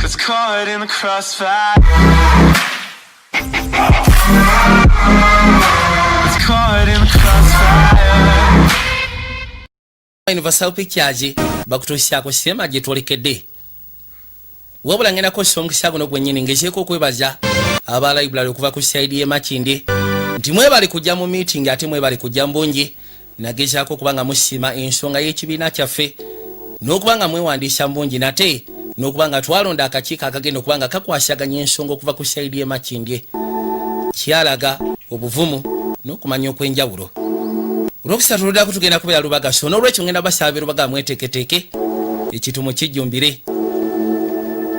Gets caught in the crossfire. Gets caught in the crossfire. Universal Pictures bakutuusyako sinema gye twolekedde. Wabula ngenda kukozesa omukisa guno gwennyini ngezeeko okwebaza aba library okuva ku side y'e Makindye nti mwebali kujja mu meeting, ate mwebali kujja mu bungi. Nagezaako okuba nga musiima ensonga y'ekibiina kyaffe n'okuba nga mwewandiisa mu bungi, nate n'okuba nga twalonda akakiiko akagenda okuba nga kakwasaganya ensonga okuva ku side y'e Makindye. Kyalaga obuvumu n'okumanya okw'enjawulo. Olwokusatu luddako tugenda kubeera Lubaga, so n'olwekyo ngenda basaba Lubaga mweteeketeeke, ekintu mukijjumbire.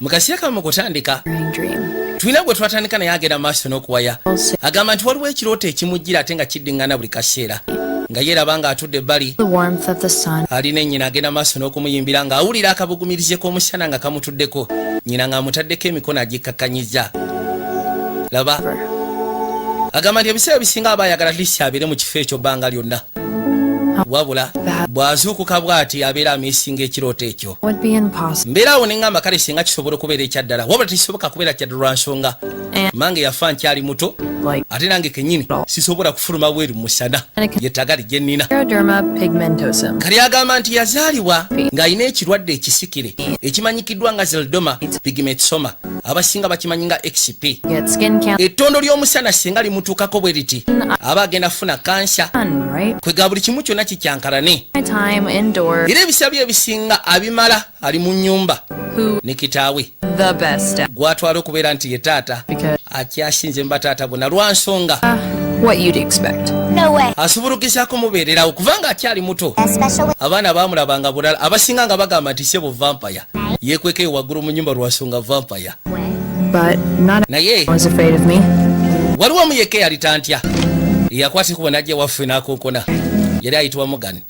Mu kaseera kamu mu kutandika Dream. tulina gwe twatandika naye agenda maaso n'okuwaya. Agamba nti waliwo ekirooto ekimujjira ate nga kiddiŋŋana buli kaseera, nga yeeraba nga atudde ebbali The warmth of the sun. alina ennyina, agenda maaso n'okumuyimbira ng'awulira akabugumirize k'omusana nga kamutuddeko, nnyina ng'amutaddeko emikono agikkakkanyizza. Laba, agamba nti ebiseera ebisinga aba ayagala at least abeere mu kifo ekyo bbanga lyonna, wabula bw'azuukuka bw'ati abeera amisinga ekirooto ekyo. Would be impossible. Mbeera awo neŋŋamba, kale singa kisobola okubeera ekyaddala, wabula tekisoboka kubeera kyaddala lwa nsonga mange yafa nkyali muto, Like ate nange kennyini sisobola kufuluma bweru mu musana, yettagali gye nnina. Xeroderma pigmentosum. Kali agamba nti yazaalibwa ng'alina ekirwadde ekisikire ekimanyikiddwa nga xeroderma pigmentosum, abasinga bakimanyi nga XP. Get skin cancer. Ettondo ly'omusana singa limutuukako bwe riti, aba agenda kufuna kansa. Right? Kwega buli kimu kyonna kikyankalane. My time indoors. Era ebisa bye ebisinga abimala ali mu nnyumba Who ne kitaawe the best at? gwatwala okubeera nti ye taata Because akyasinze mu bataata bonna lwa nsonga what you'd expect. No way. Asobola okugezaako mubeererawo kubanga akyali muto. A special Abaana baamulabanga bulala, abasinga nga bagamba nti sebo vampire, yeekwekeyo waggulu mu nyumba lwansonga vampire. Way. But not Naye was afraid of me. Waliwo omuyeke yali tantya, eyakwata ekubo najja waffe n'akonkona, yali ayitibwa Mugani,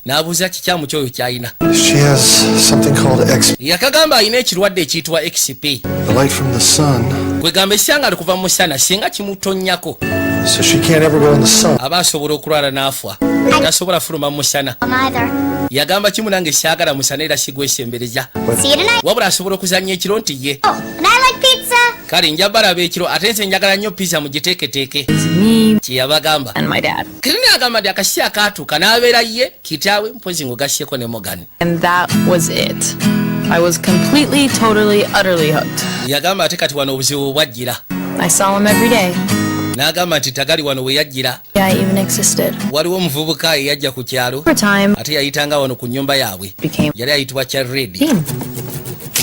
n'abuuza kikyamu kyoyo kyalina. She has something called X. Yakagamba alina ekirwadde ekiyitibwa XP. The light from the sun, Kwegamba ekyangalo kuva mu musana singa kimutonnyako, so she can't ever go in the sun. aba asobola okulwala n'afa, tasobola fuluma mu musana. I'm either. Yagamba kimu, nange syagala musana era sigwesembereza. See you tonight. Wabula asobola okuzannya ekiro nti ye. Oh, and I like pizza. Kale nja balaba ekiro, ate nze njagala nnyo pizza, mugiteeketeeke. It's me Kyeyabagamba. and my dad. Kirini agamba nti akasi akaatuuka n'abeera ye, kitaawe, mpozi ng'ogasyeko ne Morgan. And that was it. I was completely, totally, utterly hooked. Yagamba ate kati wano obuzibu bwajjira. I saw him every day. N'agamba nti tagali wano we yajjira. I even existed. Waliwo omuvubuka eyajja ku kyalo, Over time, ate yayitanga wano ku nnyumba yaabwe, became yali ayitibwa Charred. team.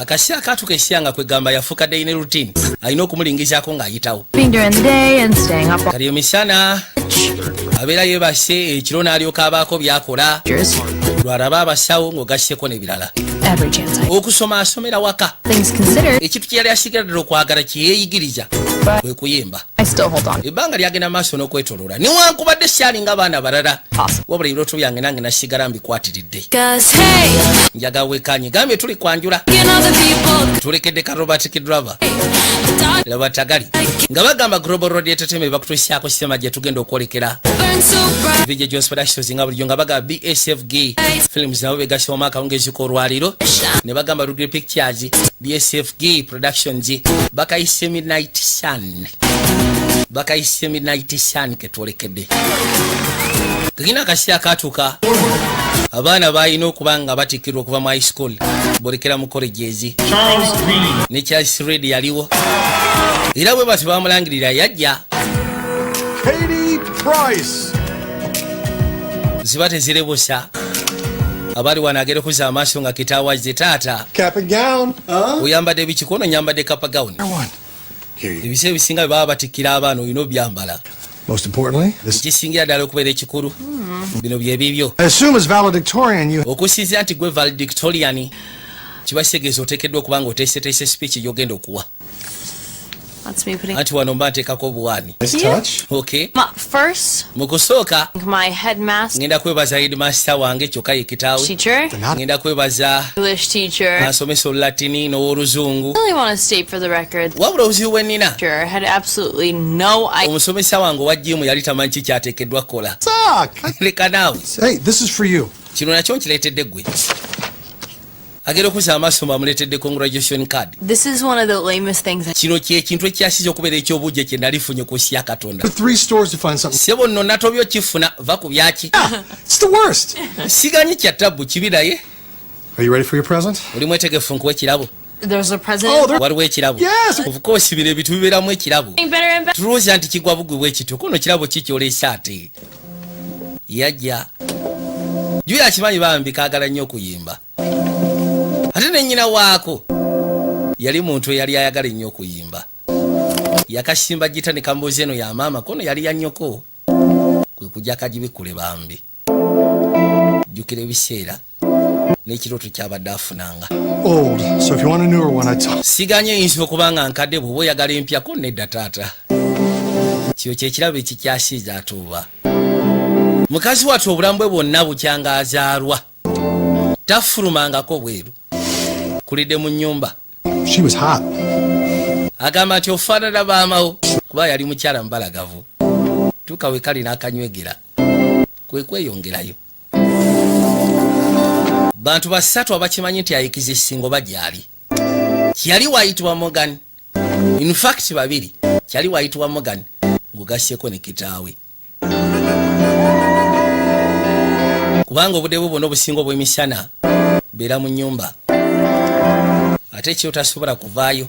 Akasi akaatuka esyanga kwegamba yafuuka daily routine, alina okumulingizaako ng'ayitawo. Being during the day and staying up all Kali emisana abeera yeebase, ekiro n'alyoka abaako byakola, years. lwalaba abasawo ng'ogasseko n'ebirala. Every chance I Okusoma asomera waka. Things considered, Ekintu kye yali asigala ddala okwagala kyeyeeyigiriza kwe kuyimba. I still hold on. Ebbanga lyagenda maaso n'okwetoloola, newankubadde syalinga abaana balala, wabula ebirooto byange nange nasigala mbikwatiridde. Cause hey, Njagala wekanye gambye tuli kwanjula. you know the people Tulekedde ka Robert Kidrava. Dark Laba tagali nga bagamba Global Road Entertainment bakutuusyako sinema gye tugenda okwolekera. Burn so bright. VJ Jones Productions nga bulijjo nga bagamba BSFG Films nabo begassiwamu akawungezi k'olwaliro, ne bagamba Rugby Pictures, BSFG Productions, bakayise Midnight Sun, bakayise Midnight Sun ketwolekedde. Kakina akaseera katuuka, abaana balina okuba nga batikkirwa okuva mu high school bolekera mu colleges. Charles Green. Ne Charles Red yaliwo, era bwe batyo bamulangirira yajja. Katie Price. Ziba tezirebusa, abali wano agere kuzza amaaso nga kitaawe azze, taata. Cap and gown. Huh? Oyambadde bikikono, nyambadde cap and gown. One. Here you go. Ebiseera ebisinga bwe baba batikkira abaana olina obyambala. Most importantly, this. Ekisingira ddala okubeera ekikulu, bino bye bibyo. I assume as valedictorian, you Okusinziira nti gwe valedictorian, kiba kitegeeza oteekeddwa okuba nga oteeseteese speech gy'ogenda okuwa. That's me putting. Anti wano mba nteekako obuwaani. Nice touch. Okay. First, Mu kusooka, my headmaster ngenda kwebaza headmaster wange, kyokka ye kitaawe. teacher, Ngenda kwebaza English teacher. asomesa olulatini n'owoluzungu. I really want to state for the record, Wabula obuzibu bwe nnina, teacher had absolutely no idea. omusomesa wange owa gym yali tamanyi ki kyateekeddwa kukola. Suck. Leka naawe. Hey, this is for you. Kino nakyo nkireetedde ggwe. Agenda okuzza amaaso, bamuleetedde congratulation card. This is one of the lamest things. Kino kyekintu ekyasiza okubeera ekyobujje kye nalifunye ku nsi ya Katonda. Three stores to find something. Sebo nno natobya okifuna, va ku byaki. It's the worst. Siganyi kya tabbu kibi naye. Are you ready for your present? Oli mwetegefu nkuwa ekirabo? There's a present. Oh, there. Waliwo ekirabo? Yes. Of course, bino ebintu bibeeramu ekirabo. Better and better. Tulowooza nti kigwa bugwi bwe kityo, kono kirabo kikyoleesa ate yajja juyo akimanyi bambi kaagala nnyo okuyimba, ate ne nnyina waako yali muntu eyali ayagala ennyo okuyimba. Yakasimba gita ne kambuuzi eno ya maama, kono yali ya nnyoko, kwe kujja kagibikule. Bambi jjukira ebiseera n'ekirooto kyabadde afunanga. Old. So if you want a newer one, I tell. Siganye eyinza okuba nga nkadde, bw'oba oyagala empyako nedda taata. Kyo kyekirabo ekikyasiiza atuuba mukazi wattu obulamu bwe bwonna bukyanga azaalwa tafulumangako bweru, kulidde mu nnyumba. She was hot. Agamba nti ofaanana maamawo, kuba yali mukyala mubalagavu. Tuuka we kali n'akanywegera kwe kweyongerayo. Bantu basatu abakimanyi nti ayikiza essingo bagyali kyali wayitibwa Morgan, in fact babiri, kyali wayitibwa Morgan ng'ogasyeko ne kitaawe, kubanga obudde bwe bwonna obusinga obw'emisana beera mu nnyumba, ate ekiro tasobola kuvaayo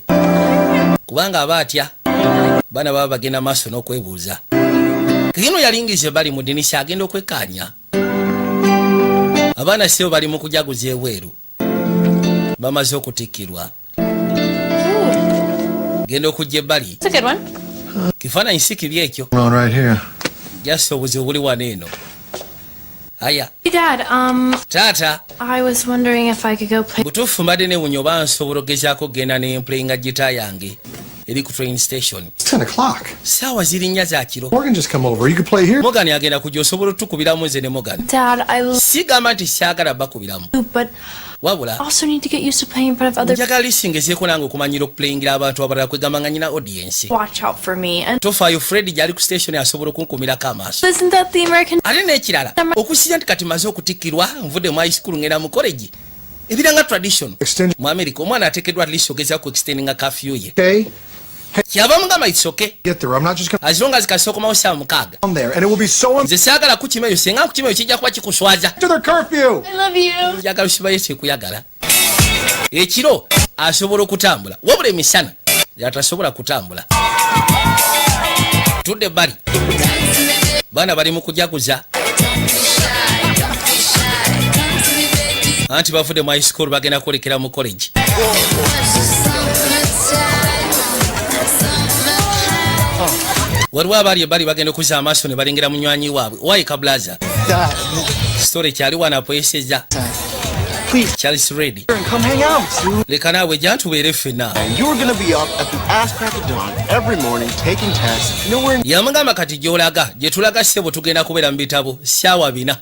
kubanga aba atya baana baba bagenda maaso n'okwebuuza. Kino yalingiza bali mu dinisa, agenda okwekkaanya abaana sebo bali mu kujaguza ebweru, bamaze okutikkirwa, genda okujja ebbali. It's a good one. Kifaananyi si kibi ekyo. On right here. Jasi obuzibu buli wano eno aya. Hey, Dad. Taata. I was wondering if I could go play Butuufu mbadde newunya oba nsobola ogezaako okgenda ne mplayinga gita yange eri ku train station. It's 10 o'clock. Saawa ziri 4 za kiro. Morgan just come over. You could play here. Morgan agenda kujja, osobola otukubiramu nze ne Morgan. Dad, I love Sigamba nti saagala bakubiramu, you, but wabula I also need to get used to playing in front of other. Njagala lisingezeeko nange okumanyira okuplayingira abantu abalala, kwegamba nga nyina audience. Watch out for me. And Tofaayo, Fred gyali ku station asobola okunkumirako amaaso. isn't that the American? Ate n'ekirala, okusinza nti kati maze okutikkirwa, nvudde mu high school ngenda mu college, ebiranga tradition Extend. mu America, omwana ateekeddwa at least ogezaako ku extendinga curfew ye. Okay. Kyava mugamba it's okay. Get there. I'm not just gonna As long as kasookomawo saawa 6. down there, and it will be so Nze saagala kukima eyo, senga nkukima eyo kijja kuba kikuswaza. to their curfew. I love you. Njagala osibayo kyekuyagala. Ekiro asobola okutambula, wabula emisana yatasobola kutambula. Tudde ebbali, baana bali mu kujaguza anti bavudde mu high school bagenda kwolekera mu college. Waliwo abaali ebbali bagenda okuzza amaaso ne balengera munywanyi waabwe wayi kablaza story kyali wano apoyeseza. Please, Charles Redi. and come hang out. Leka naawe jantubeere ffenna. And you're gonna be up at the ass crack of dawn every morning taking tests. Nowhere Yamugamba kati gyolaga gye tulaga ssebo tugenda kubeera mu bitabo saawa 4,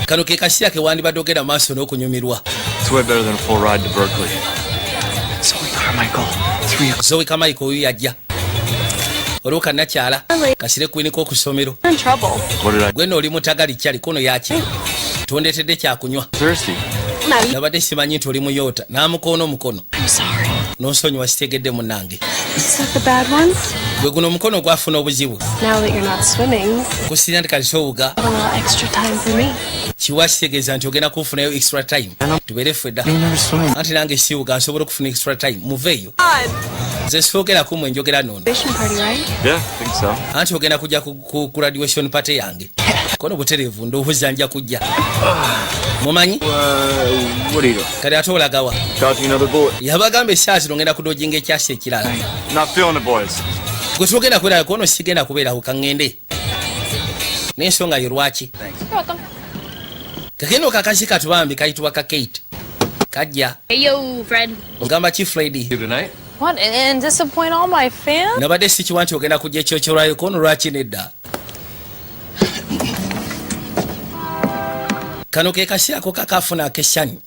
kano ke kaseera ke wandibadde ogenda maaso n'okunyumirwa. It's way better than a full ride to Berkeley. Zoe Carmichael. 3 Zoe Kamaiko oyo yajja olwo kannakyala kasire kwinika okusomero. You're in trouble. What did I? Gwe nno oli mutagali kyali kono yaki tondetedde kyakunywa. Thirsty. Maddie. Nabadde simanyi nti oli muyoota n'amukoona omukono. I'm sorry. N'onsonyiwa sitegedde munnange. Is that the bad one? Gwe guno omukono gwafuna obuzibu. Now that you're not swimming, Okusinza nti kati sowuga, a little extra time for me. Kiwa kitegeeza nti ogenda kunfunayo extra time tubeere ffedda, anti nange siwuga nsobola okufuna extra time. Muveeyo, nze soogeraku mwe njogera noono. Graduation party, right? Yeah, I think so. Anti ogenda kujja ku graduation party yange kono butereevu, ndowooza nja kujja mumanyi. What are you doing? Kati ate olagawa? Dodging another bullet. Yabagamba essaawa zino ngenda kudojinga ekyasi ekirala. Not feeling it, boys. Gwe togenda kubeerawo kono sigenda kubeerawo kaŋŋende n'ensonga ye lwaki. You're welcome. Kakeno kakasi katubambi kayitibwa ka Kate kajja. Hey, yo, Fred. Ogamba ki, Fredi? You tonight? What? And disappoint all my fans? Nabadde sikiwa nti ogenda kujja ekyokyolwayo kono lwaki nedda. Kano ke kaseerako kakafuna akessanyu.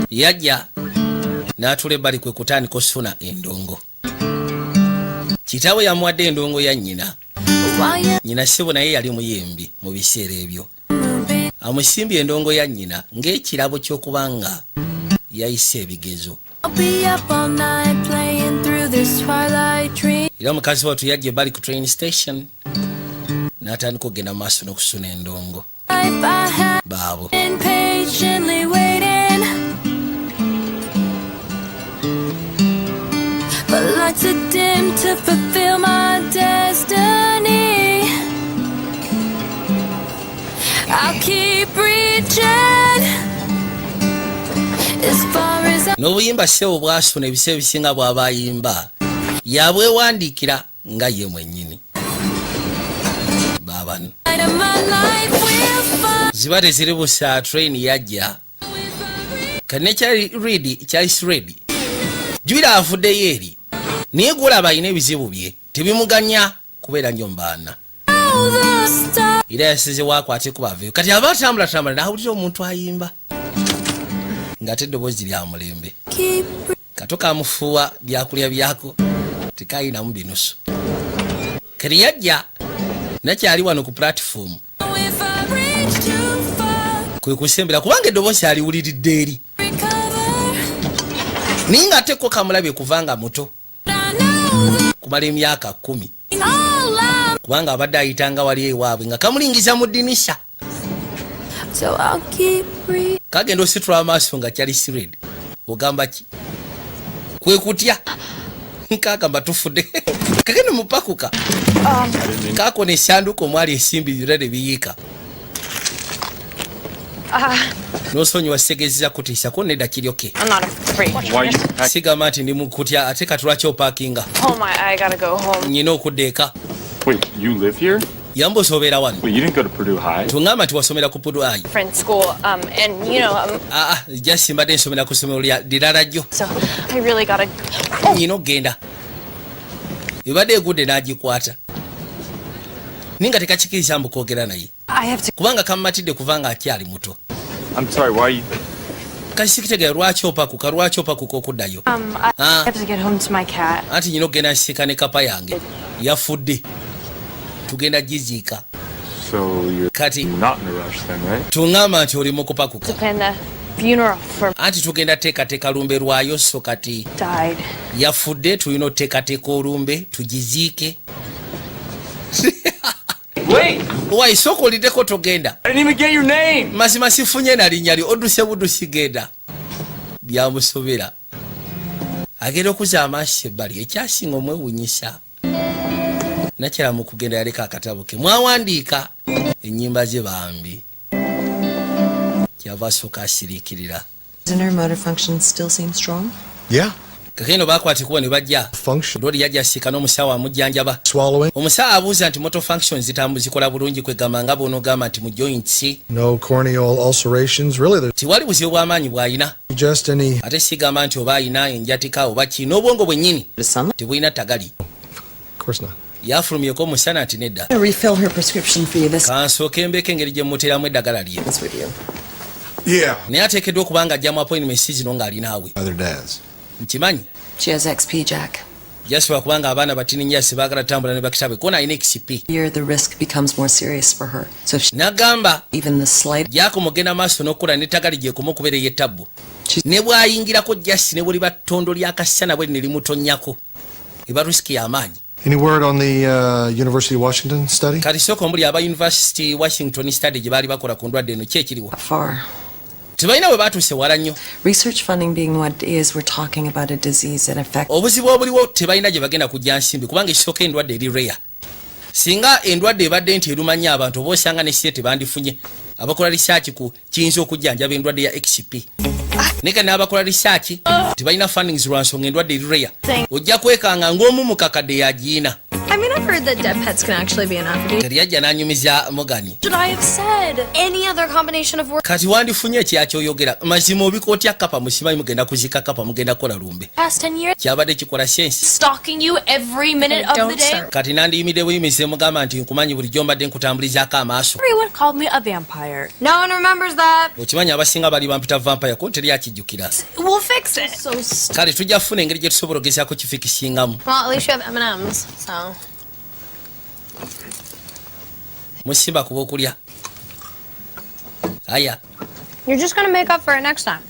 Yajja n'atula ebbali kwe kutandika osuna endongo. Kitaawe yamuwadde endongo ya nnyina. Nnyina ssebo naye yali muyimbi mu biseera ebyo. Amusimbye endongo ya nnyina ng'ekirabo ky'okuba nga yayise ebigezo. I'll be up all night playing through this twilight dream. Era mukazi wattu yajja ebbali ku train station n'atandika okugenda mu maaso n'okusuna endongo. Life I have Baabo. been patiently waiting. But lights are dim to fulfill my destiny. I'll keep reaching as far as I N'obuyimba ssebo bwasuna, ebiseera ebisinga bw'aba ayimba yabwewandiikira nga ye mwennyini. Baabano. of my life will find. Ziba teziri busa, train yajja kati nekyali ready, Charles Reid jwira avuddeyo eri, naye gwolaba alina ebizibu bye tebimuganya kubeera nnyo mu baana. All the stars. Era yasizewo akwate kubaveeyo. Kati aba atambulatambula n'awulira omuntu ayimba ng'ate eddoboozi lya mulembe. Keep Kato kamufuuwa byakulya byako tekayinamu binusu. Kati yajja nakyali wano ku platform if I reach too far, kwe kusembera kubanga eddoboozi aliwuliridde eri, recover. Naye ng'ate ko kamulabye kubanga muto I know that kumala emyaka 10, all I'm kubanga abadde ayitanga wali ewaabwe nga kamulingiza mu ddinisha. So I'll keep reaching. Kagenda ositula amaaso nga Charles Reid. Ogamba ki? Kwe kutya nkagamba tufudde. Kagenda mupakuka kakona esyanduka omwali ensimbi byonna ne biyiika. Nosonyiwa, segezza kutiisako nedda, kiryoke. I'm not afraid. Why you pack? Sigamba nti ndi mukutya, ate katulwaki opaakinga? Home, I gotta go home. Nyina okudda eka. Wait, you live here? Yambuusa obeera wano? Wait, you didn't go to Purdue High? Tuŋŋamba nti wasomera ku Purdue High? Friend school, and Aa, just mbadde nsomera ku ssomero lya lirala jjo. so I really gotta. Nyina okugenda. Ebadde egudde n'agikwata naye nga tekakikiriza mbu kwogera naye, I have to. kubanga kamumatidde kuva nga akyali muto. I'm sorry, why you Kati sikitegera lwaki opakuka, lwaki opakuka okuddayo? I Ah. have to get home to my cat. Anti nyina okugenda nsisinkana ekapa yange, yafudde, tugenda giziika. So you're Kati not in a rush then, right? tuŋŋamba nti oli mu kupakuka? To plan the funeral for Anti tugenda teekateeka lumbe lwayo, so kati died. yafudde, tulina otuteekateeka olumbe tugiziike. Wait! Wayi, sooka oliddeko, togenda. I didn't even get your name! Mazima sifunye na linnya lyo, odduse buddusi, genda. Byamusobera, agenda okuzza amaaso ebbali. Ekyasinga omwewunyisa, nakyala mu kugenda yaleka akatabo ke mwawandiika ennyimba ze bambi. Kyava asooka asiriikirira. Her motor functions still seem strong. Yeah. Kakeno bakwata ekubo ne bajja. Function. Lori yajja asiika n'omusawo amujjanjaba. Swallowing. Omusawo abuuza nti motor functions zitambu zikola bulungi, kwegamba nga bw'onoogamba nti mu joints. No corneal ulcerations. Really, there's Tiwali buzibu bw'amaanyi bw'alina. just any. Ate sigamba nti oba alina enjatika oba ki, n'obwongo bwennyini The sunlight. tebulina tagali. Of course not. Yafulumyeko omusana nti nedda. I'm gonna refill her prescription for you this Kansooke mbeeko engeri gye mmuteeramu eddagala lye. with you. Yeah. Naye ateekeddwa okuba nga ajjamu appointment zino ng'alinaawe. Other dads. Nkimanyi. She has XP, Jack. Jasobola kubanga abaana batininyasi baagala tambula ne bakitabe kona alina XP. Here, the risk becomes more serious for her. So if she, N'agamba even the slight, gyakumugenda maaso n'okukula n'ettagali gyekoma okubeera ey'ettabbu, ne bw'ayingirako just ne bwe ttondo ly'akasana bwe ne limutonnyako eba risk y'amaanyi. Any word on the University of Washington study? Kati sooka omuli aba University Washington study gye baali bakola ku ndwadde eno, ki ekiriwo? Far. Tebalina bwe baatuuse wala nnyo. Research funding being what it is, we're talking about a disease that affects Obuzibu obuliwo, tebalina gye bagenda kujja nsimbi kubanga ekisooka endwadde eri rare. Singa endwadde ebadde nti eruma nnyo abantu, oba osanga ne sente bandifunye abakola research ku kiyinza okujjanjaba endwadde ya XP, naye kati n'abakola research tebalina fundings lwa nsonga endwadde eri rare. Ojja kwekanga ng'omu mu kakadde yagiina. I mean, I've heard that dead pets can actually be an aphrodisiac. Kati yajja n'anyumiza Mogani. Should I have said any other combination of words? Kati wandifunye ekyakyoyogera mazima obika otya kapa musimanyi mugenda kuzika kapa, mugenda kukola lumbe? Past 10 years, Kyabadde kikola sense. stalking you every minute of the Don't day. start. Kati nandiyimidde buyimizi mugamba nti nkumanyi bulijjo mbadde nkutambulizaako amaaso. Everyone called me a vampire. No one remembers that. Okimanyi abasinga bali bampita vampire, ko teri akijjukira. We'll fix it. So Kale tujja kufuna engeri gye tusobola ogezaako kifikisingamu. Well, at least you have M&Ms, so. Musimba kuba okulya. Aya. You're just gonna make up for it next time.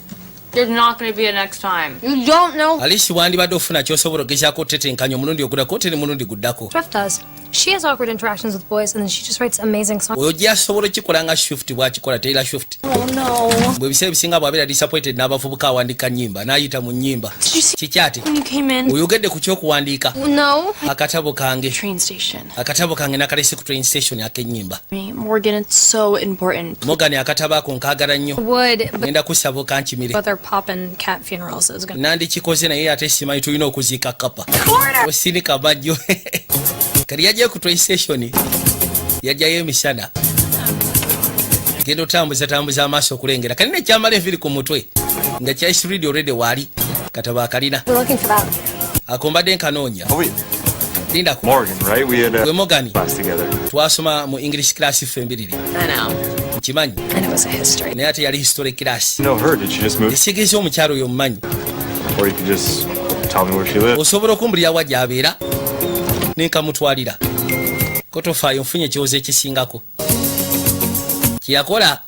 There's not gonna be a next time. You don't know Alisi, wandibadde ofuna kyosobola ogezaako otetenkanya omulundi oguddako, teri mulundi guddako. Swift does. She has awkward interactions with boys and then she just writes amazing songs. Oyo gyasobola okikola nga Swift bwakikola, Taylor Swift. Oh no. Bwe ebiseera ebisinga bw'abeera disappointed n'abavubuka, awandika nnyimba n'ayita mu nnyimba. Did you see Kikyate when you came in? Oyogedde ku kyokuwandiika. No. Akatabo kange. Train station. Akatabo kange nakalese ku train station ak'ennyimba. Me, Morgan, it's so important. Morgan, akatabo ako nkaagala nnyo. Would, but Ngenda kusaba okankimire. other poppin' cat funerals is gonna. Nandikikoze, naye ate simanyi, tulina okuziika kapa. Osinika bajjo. Kati yajjayo ku train station, yajjayo emisana, genda otambuza tambuza amaaso okulengera kalina ekyamala enviri ku mutwe nga Charles Reid already waali katabo akalina. We're looking for that. Ako mbadde nkanoonya. Oh, wait. Lindako. Morgan, right? We had a Gwe Morgan. class together. Twasoma mu English class ffe embiriri. I know. Nkimanyi. And it was a history. Naye ate yali history class. You know her? Did she just move? Ekitegeeza omukyalo oyo omumanyi? Or you could just tell me where she lives. Osobola okumbulira wa gy'abeera nenkamutwalira ko? Tofaayo, nfunye ekirowoozo ekisingako kyeyakola.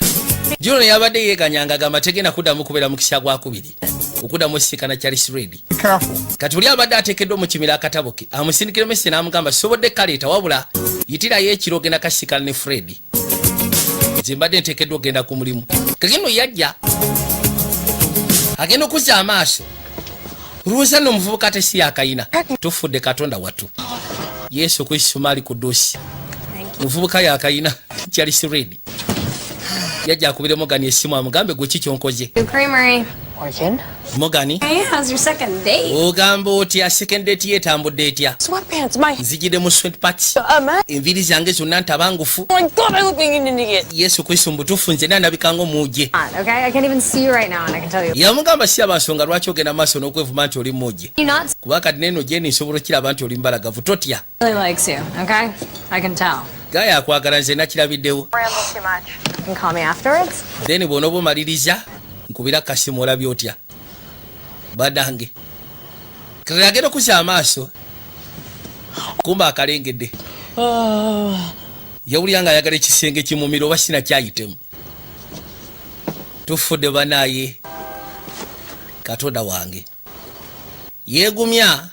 Juno yabadde yeeganyanga, agamba tegenda kuddamu kubeera mukisa gwakubiri okuddamu osisikana Charles Reid. Be careful. Kati oli abadde ateekeddwa mu kimira akatabo ke, amusindikire message n'amugamba, "Sobodde kaleeta, wabula yitirayo ekiro ogenda kasikana ne Fred. Nze mbadde nteekeddwa okgenda ku mulimu." Kagendo yajja agenda okuzza amaaso, lwoza nno omuvubuka ate si yakayina. Tufudde, Katonda wattu Yesu Kristo maali kudusi, muvubuka yakayina. Charles Reid yajja akubire Morgan essimu amugambe, "Gwe ki kyonkoze?" Creamery. Morgan? Morgan. Hey, how's your second date? Ogamba otya? Second date yeetambudde etya? Sweatpants, my. Nzijidde mu sweatpants. Man. Enviiri zange zonna ntabangufu. Oh my God, I look like an idiot. Yesu Kristo, mubutuufu nze nandabika ng'omuuje. Okay, I can't even see you right now, and I can tell you. Yamugamba, si abansonga lwaki ogenda maaso n'okwevuma nti oli muuje? You not Kuba kati neno jeni nsobola okiraba nti oli mbalagavu, totya. really likes you. Okay, I can tell. Gaye akwagala, nze nakirabiddewo. Ramble too much. You can call me afterwards. Then bw'onooba omaliriza nkubira kasimu. Olabye otya badange? Kati agenda okuzza amaaso, kumba akalengedde. Yawulira nga ayagala ekisenge kimumira oba sina kyayitemu. Tufudde banaye, Katonda wange, yeegumya.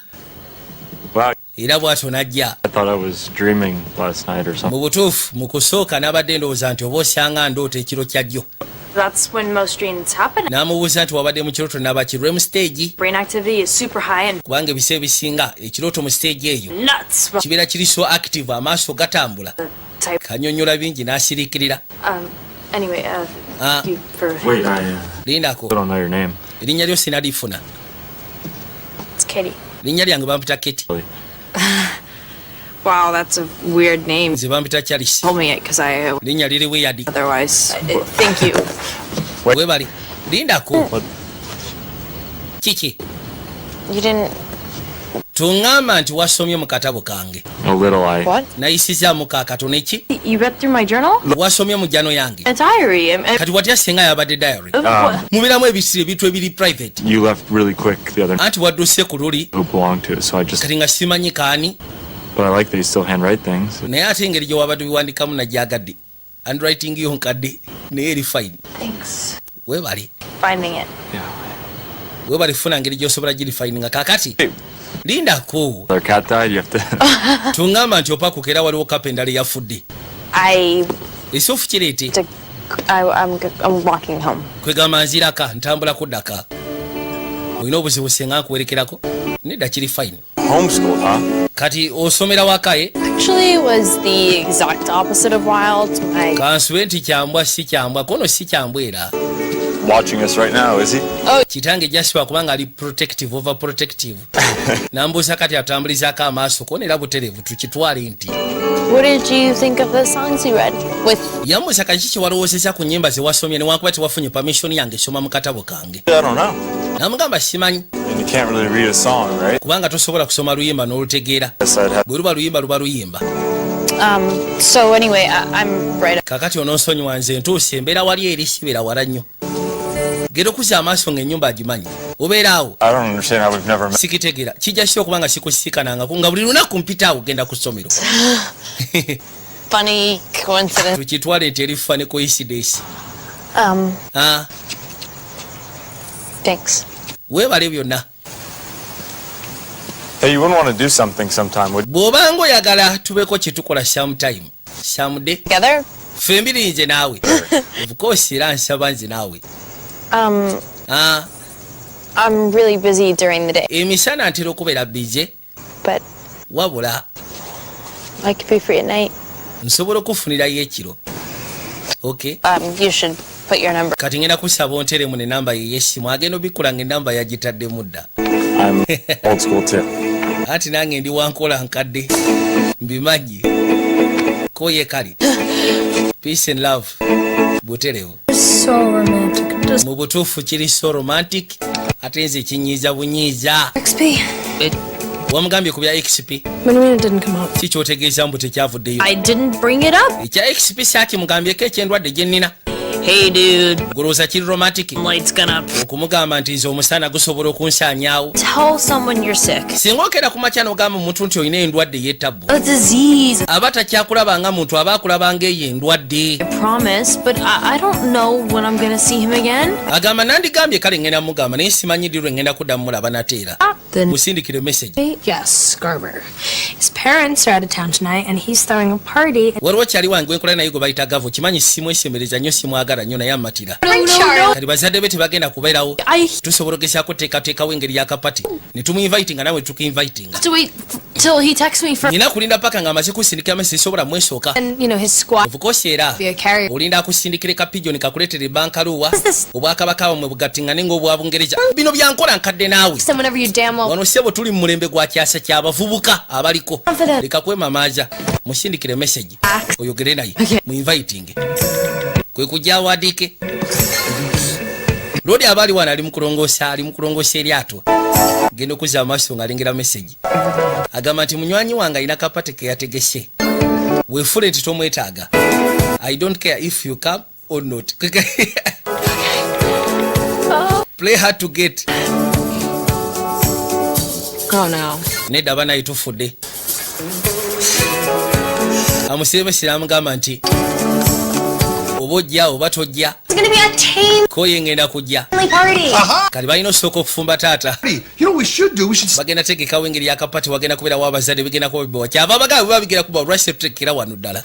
Wow, Era bw'atyo n'ajja. I thought I was dreaming last night or something. Mu butuufu, mu kusooka n'abadde ndowooza nti oba osanga ndoota ekiro kya jjo. That's when most dreams happen. N'amubuuza nti wabadde mu kirooto nabaki, REM stage? Brain activity is super high and Kubanga ebiseera ebisinga ekirooto mu stage eyo nuts. kibeera kiri so active, amaaso gatambula. Type. Kanyonyola bingi n'asiriikirira. Anyway, Ah. thank you for. Wait, I Lindako. still don't know your name. Erinnya lyo sinalifuna. It's Katie. Linnya lyange bampita Keti. Really. Wow, that's a weird name. Nze bampita Charles. Told me it because I. Linnya liri weird. Otherwise, thank you. Webale, lindako. What? Kiki? You didn't. Tuŋŋamba nti wasomye mu katabo kange. A little, I. What? Nayisizaamu kaakatono eki. You read through my journal? Wasomye mu journal yange. A diary. Kati watya singa yabadde diary? Mubeeramu ebisiri, ebintu ebiri private. You left really quick the other Anti wadduse ku luli. who belonged to it, so I just. Kati nga simanyi kaani. But I like that you still handwrite things. Naye ate engeri gye wabadde biwandikamu nagyagadde, handwriting yo nkadde naye eri fine. Thanks. Webale. Finding it. Yeah. Webale funa ngeri gyosobola girifindinga. Kakati lindako. Their cat died. You have to. Tuŋŋamba nti opakuka era waliwo kapa endala eyafudde. I. Esoofu kireete. To, I I'm walking home. Kwegamba nziraka, ntambula kuddaka. Olina obuzibu singa nkuwerekerako? Nedda, kiri fine. Homeschooled, huh? Kati osomera wakaye? Actually, was the exact opposite of wild. My Kansube nti kyambwa si kyambwa, kono si kyambwa era. Watching us right now, is he? Kitange jasiba kubanga ali protective, over protective. Nambuuza kati atambulizaako amaaso kona era butereevu tukitwale nti. What did you think of the songs you read? With Yambuuza kaki kyewalowoozeza ku nnyimba ze wasomye newankuba tewafunye permission yange soma mu katabo kange. I don't know. Namugamba simanyi. And you can't really read a song, right? Kubanga tosobola kusoma luyimba n'olutegeera. Yes, I'd have. Bwe luba luyimba, luba luyimba. So anyway, I'm right. Kakati onoonsonyiwa, nze ntuuse, embeera wali eri sibeera wala nnyo. Genda okuzza amaaso ng'ennyumba agimanyi obeera awo. I don't understand how we've never met. Sikitegeera kijja ki okuba nga sikusikanangako nga buli lunaku mpita awo genda ku ssomero. Funny coincidence. Tukitwale nti eri funny coincidence. Ah, Thanks. Weebale byonna. Hey, you wouldn't want to do something sometime, would Bw'obanga oyagala tubeeko kye tukola sometime, someday. Together? Ffembiri nze naawe, of course, era nsaba nze naawe. Ah, I'm really busy during the day, emisana ntera okubeera busy, but wabula I could be free at night. Nsobola okufunirayo ekiro, okay? You should put your number. Kati ngenda kusaba onteremu nenamba ye yessimu. Agenda obikkula nga enamba yagitaddemu dda. I'm old school too. Anti nange ndi wankola nkadde, mbimanyi koye. Kale, peace and love, buterevu. So romantic. Does Mu butuufu kiri so romantic, ate nze kinyiiza bunyiiza. XP? Wamugambye ku bya XP? What do you mean it didn't come up? Ki kyotegeeza mbu tekyavuddeyo? I didn't bring it up. Ekya XP saakimugambyeko, ekyendwadde gye nnina. Hey, dude. Golowooza kiri romantic Light's gonna. okumugamba nti nze omusana gusobola okunsaanyaawo? Tell someone you're sick. Singa okera ku makya n'ogamba omuntu nti olina endwadde ey'ettabbu, A disease. aba takyakulaba nga muntu, aba akulaba ng'eyo endwadde. I promise, but I don't know when I'm gonna see him again. Agamba nandigambye, kale ngenda mugamba, naye simanyi ddi lwe ngenda kudda mumulaba nateera. Then Musindikire message. Yes, Garber. His parents are out of town tonight, and he's throwing a party. Waliwo kyali wange gwenkola naye gwe bayita Gavo. Kimanyi simwesembereza nnyo, simwagala nnyo, naye amatira. No. Kati bazadde be tebagenda kubeerawo. I Tusobola ogezaako teekateekawo engeri y'akapati ne tumuinvitinga, nawe tukuinvitinga. Have to wait till he texts me first. Nina kulinda paka ng'amaze kusindikira message, sobola mwesooka. And, you know, his squad Of course, era be a carrier. olinda akusindikire ka pigeon kakuleetera ebbankaluwa. This? Obwakabaka bwamwe bugattingane ng'obwa Bungereza. Bino byankola nkadde naawe. Them whenever you damn well. Wano ssebo tuli mu mulembe gwa kyasa ky'abavubuka abaliko. Confident. Leka kwemamaaza, musindikire message oyogere naye. Okay. Mu inviting kwe kujja awandiike lodi aba ali wano, ali mu kulongoosa, ali mu kulongoosa eryato. Genda okuzza amaaso ng'alengera message, agamba nti munywanyi wange alina kapate ke yategese, weefule nti tomwetaaga. I don't care if you come or not. Play hard to get. Oh no. Nedda banaye, tufudde. Amusiremesera amugamba nti oba ojja oba tojja. It's gonna be a tame Koye ngenda kujja. party. Kati balina osooka okufumba taata. You know what we should do? We should Bagenda tegekawo engeri yakapati, wagenda kubeerawo abazadde, bigenda kuba bibawa kyava abagamba biba bigenda kuba. Lwaki tetutegekera wano ddala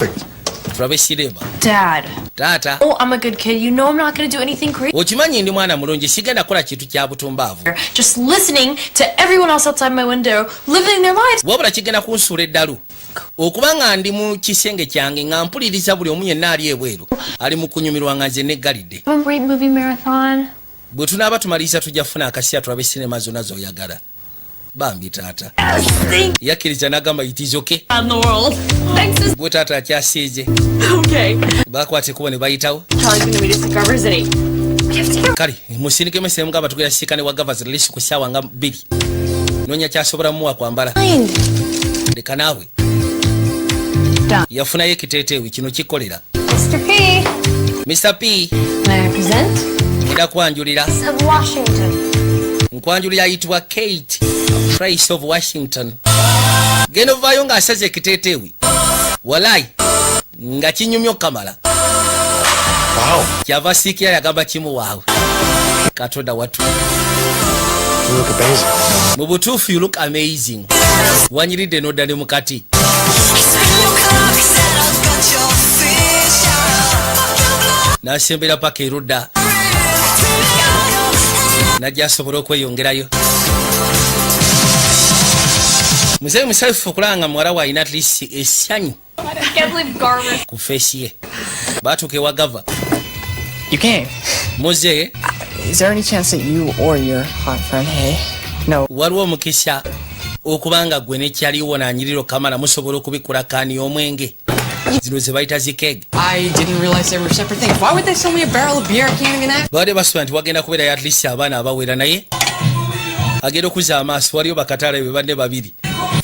tulabe sirema? Dad. Taata. Oh, I'm a good kid. You know I'm not gonna do anything crazy. Okimanyi ndi mwana mulungi, sigenda kukola kintu kya butumbaavu. Just listening to everyone else outside my window living their lives. Wabula kigenda kunsuula eddalu okuba nga ndi mu kisenge kyange nga mpuliriza buli omu yenna ali ebweru ali mu kunyumirwa nga nze neggalidde. Have a great movie marathon. Bwe tunaaba tumaliriza tujja kufuna akaseera tulabe sinema zonna z'oyagala. Bambi taata yakkiriza n'agamba it is okay. In the world. Thanks. Gwe taata akyasiize. Okay. Bakwata ekkubo ne bayitawo. Charlie's gonna meet us at Garber's at 8. Kale musindike message, mugamba tugenda sisinkana ne wa Garber's least ku ssaawa nga 2. Noonya kyasobola mumuwa kwambala. Leka naawe. Done. Yafunayo ekiteeteewi kino kikolera. Mr. P. Mr P. May I present? Ngenda kwanjulira. Of Washington. Nkwanjulira ayitibwa Kate Price of Washington. Genda ovaayo ng'asaze ekiteeteewi, walayi nga kinyumya okukamala. Wow. Kyava siikira yagamba kimu waawe, Katonda watu. You look amazing. Mu butuufu you look amazing, wanyiridde n'odda ne mukati. N'asembera paka erudda najja asobole okweyongerayo. Muzeeyi musanyufu okulaba nga muwala we alina at least essanyu Can't believe Garber. ku face ye. Baatuuka ewa Gava. You came. Muzeeyi. Is there any chance that you or your hot friend, hey? No. Waliwo omukisa okuba nga gwe nekyaliwo nanyiriro kamala musobola okubikula kaani omwenge zino ze bayita zi keg? I didn't realize they were separate things. Why would they sell me a barrel of beer? I can't even act. Babadde basuba nti wagenda kubeerayo at least abaana abawera, naye agenda okuzza amaaso waliyo bakatale be banne babiri,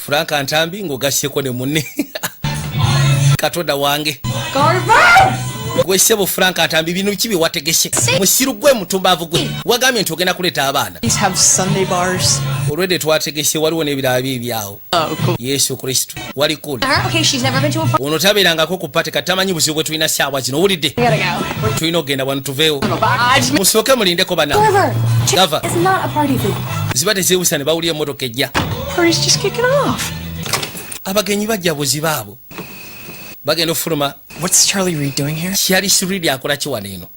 Franka Ntambi ng'ogasseko ne munne. Katonda wange. Garber! Gwe ssebo Frank Atambi, bino ki bye wategese? Musiru gwe, mutumbaavu gwe, wagambye nti ogenda kuleeta abaana. These have Sunday bars. Olwedde twategese, waliwo n'ebirala biibyawo. Oh, cool. Yesu Kristo, wali cool. Her? Okay, she's never been to a party. Ono tabeerangako ku party, kati tamanyi buzibu bwe tulina saawa zino, owulidde? We gotta go. Tulina okugenda wano, tuveewo. Musooke mulindeko bana. Oliver, Gava. it's not a party food. Ziba tezeewusa ne bawulira emmotoka ejja. Party's just kicking off. Abagenyi bajja buziba abo bagenda ofuluma. What's Charlie Reed doing here? Charlie Reed akola ki wano eno?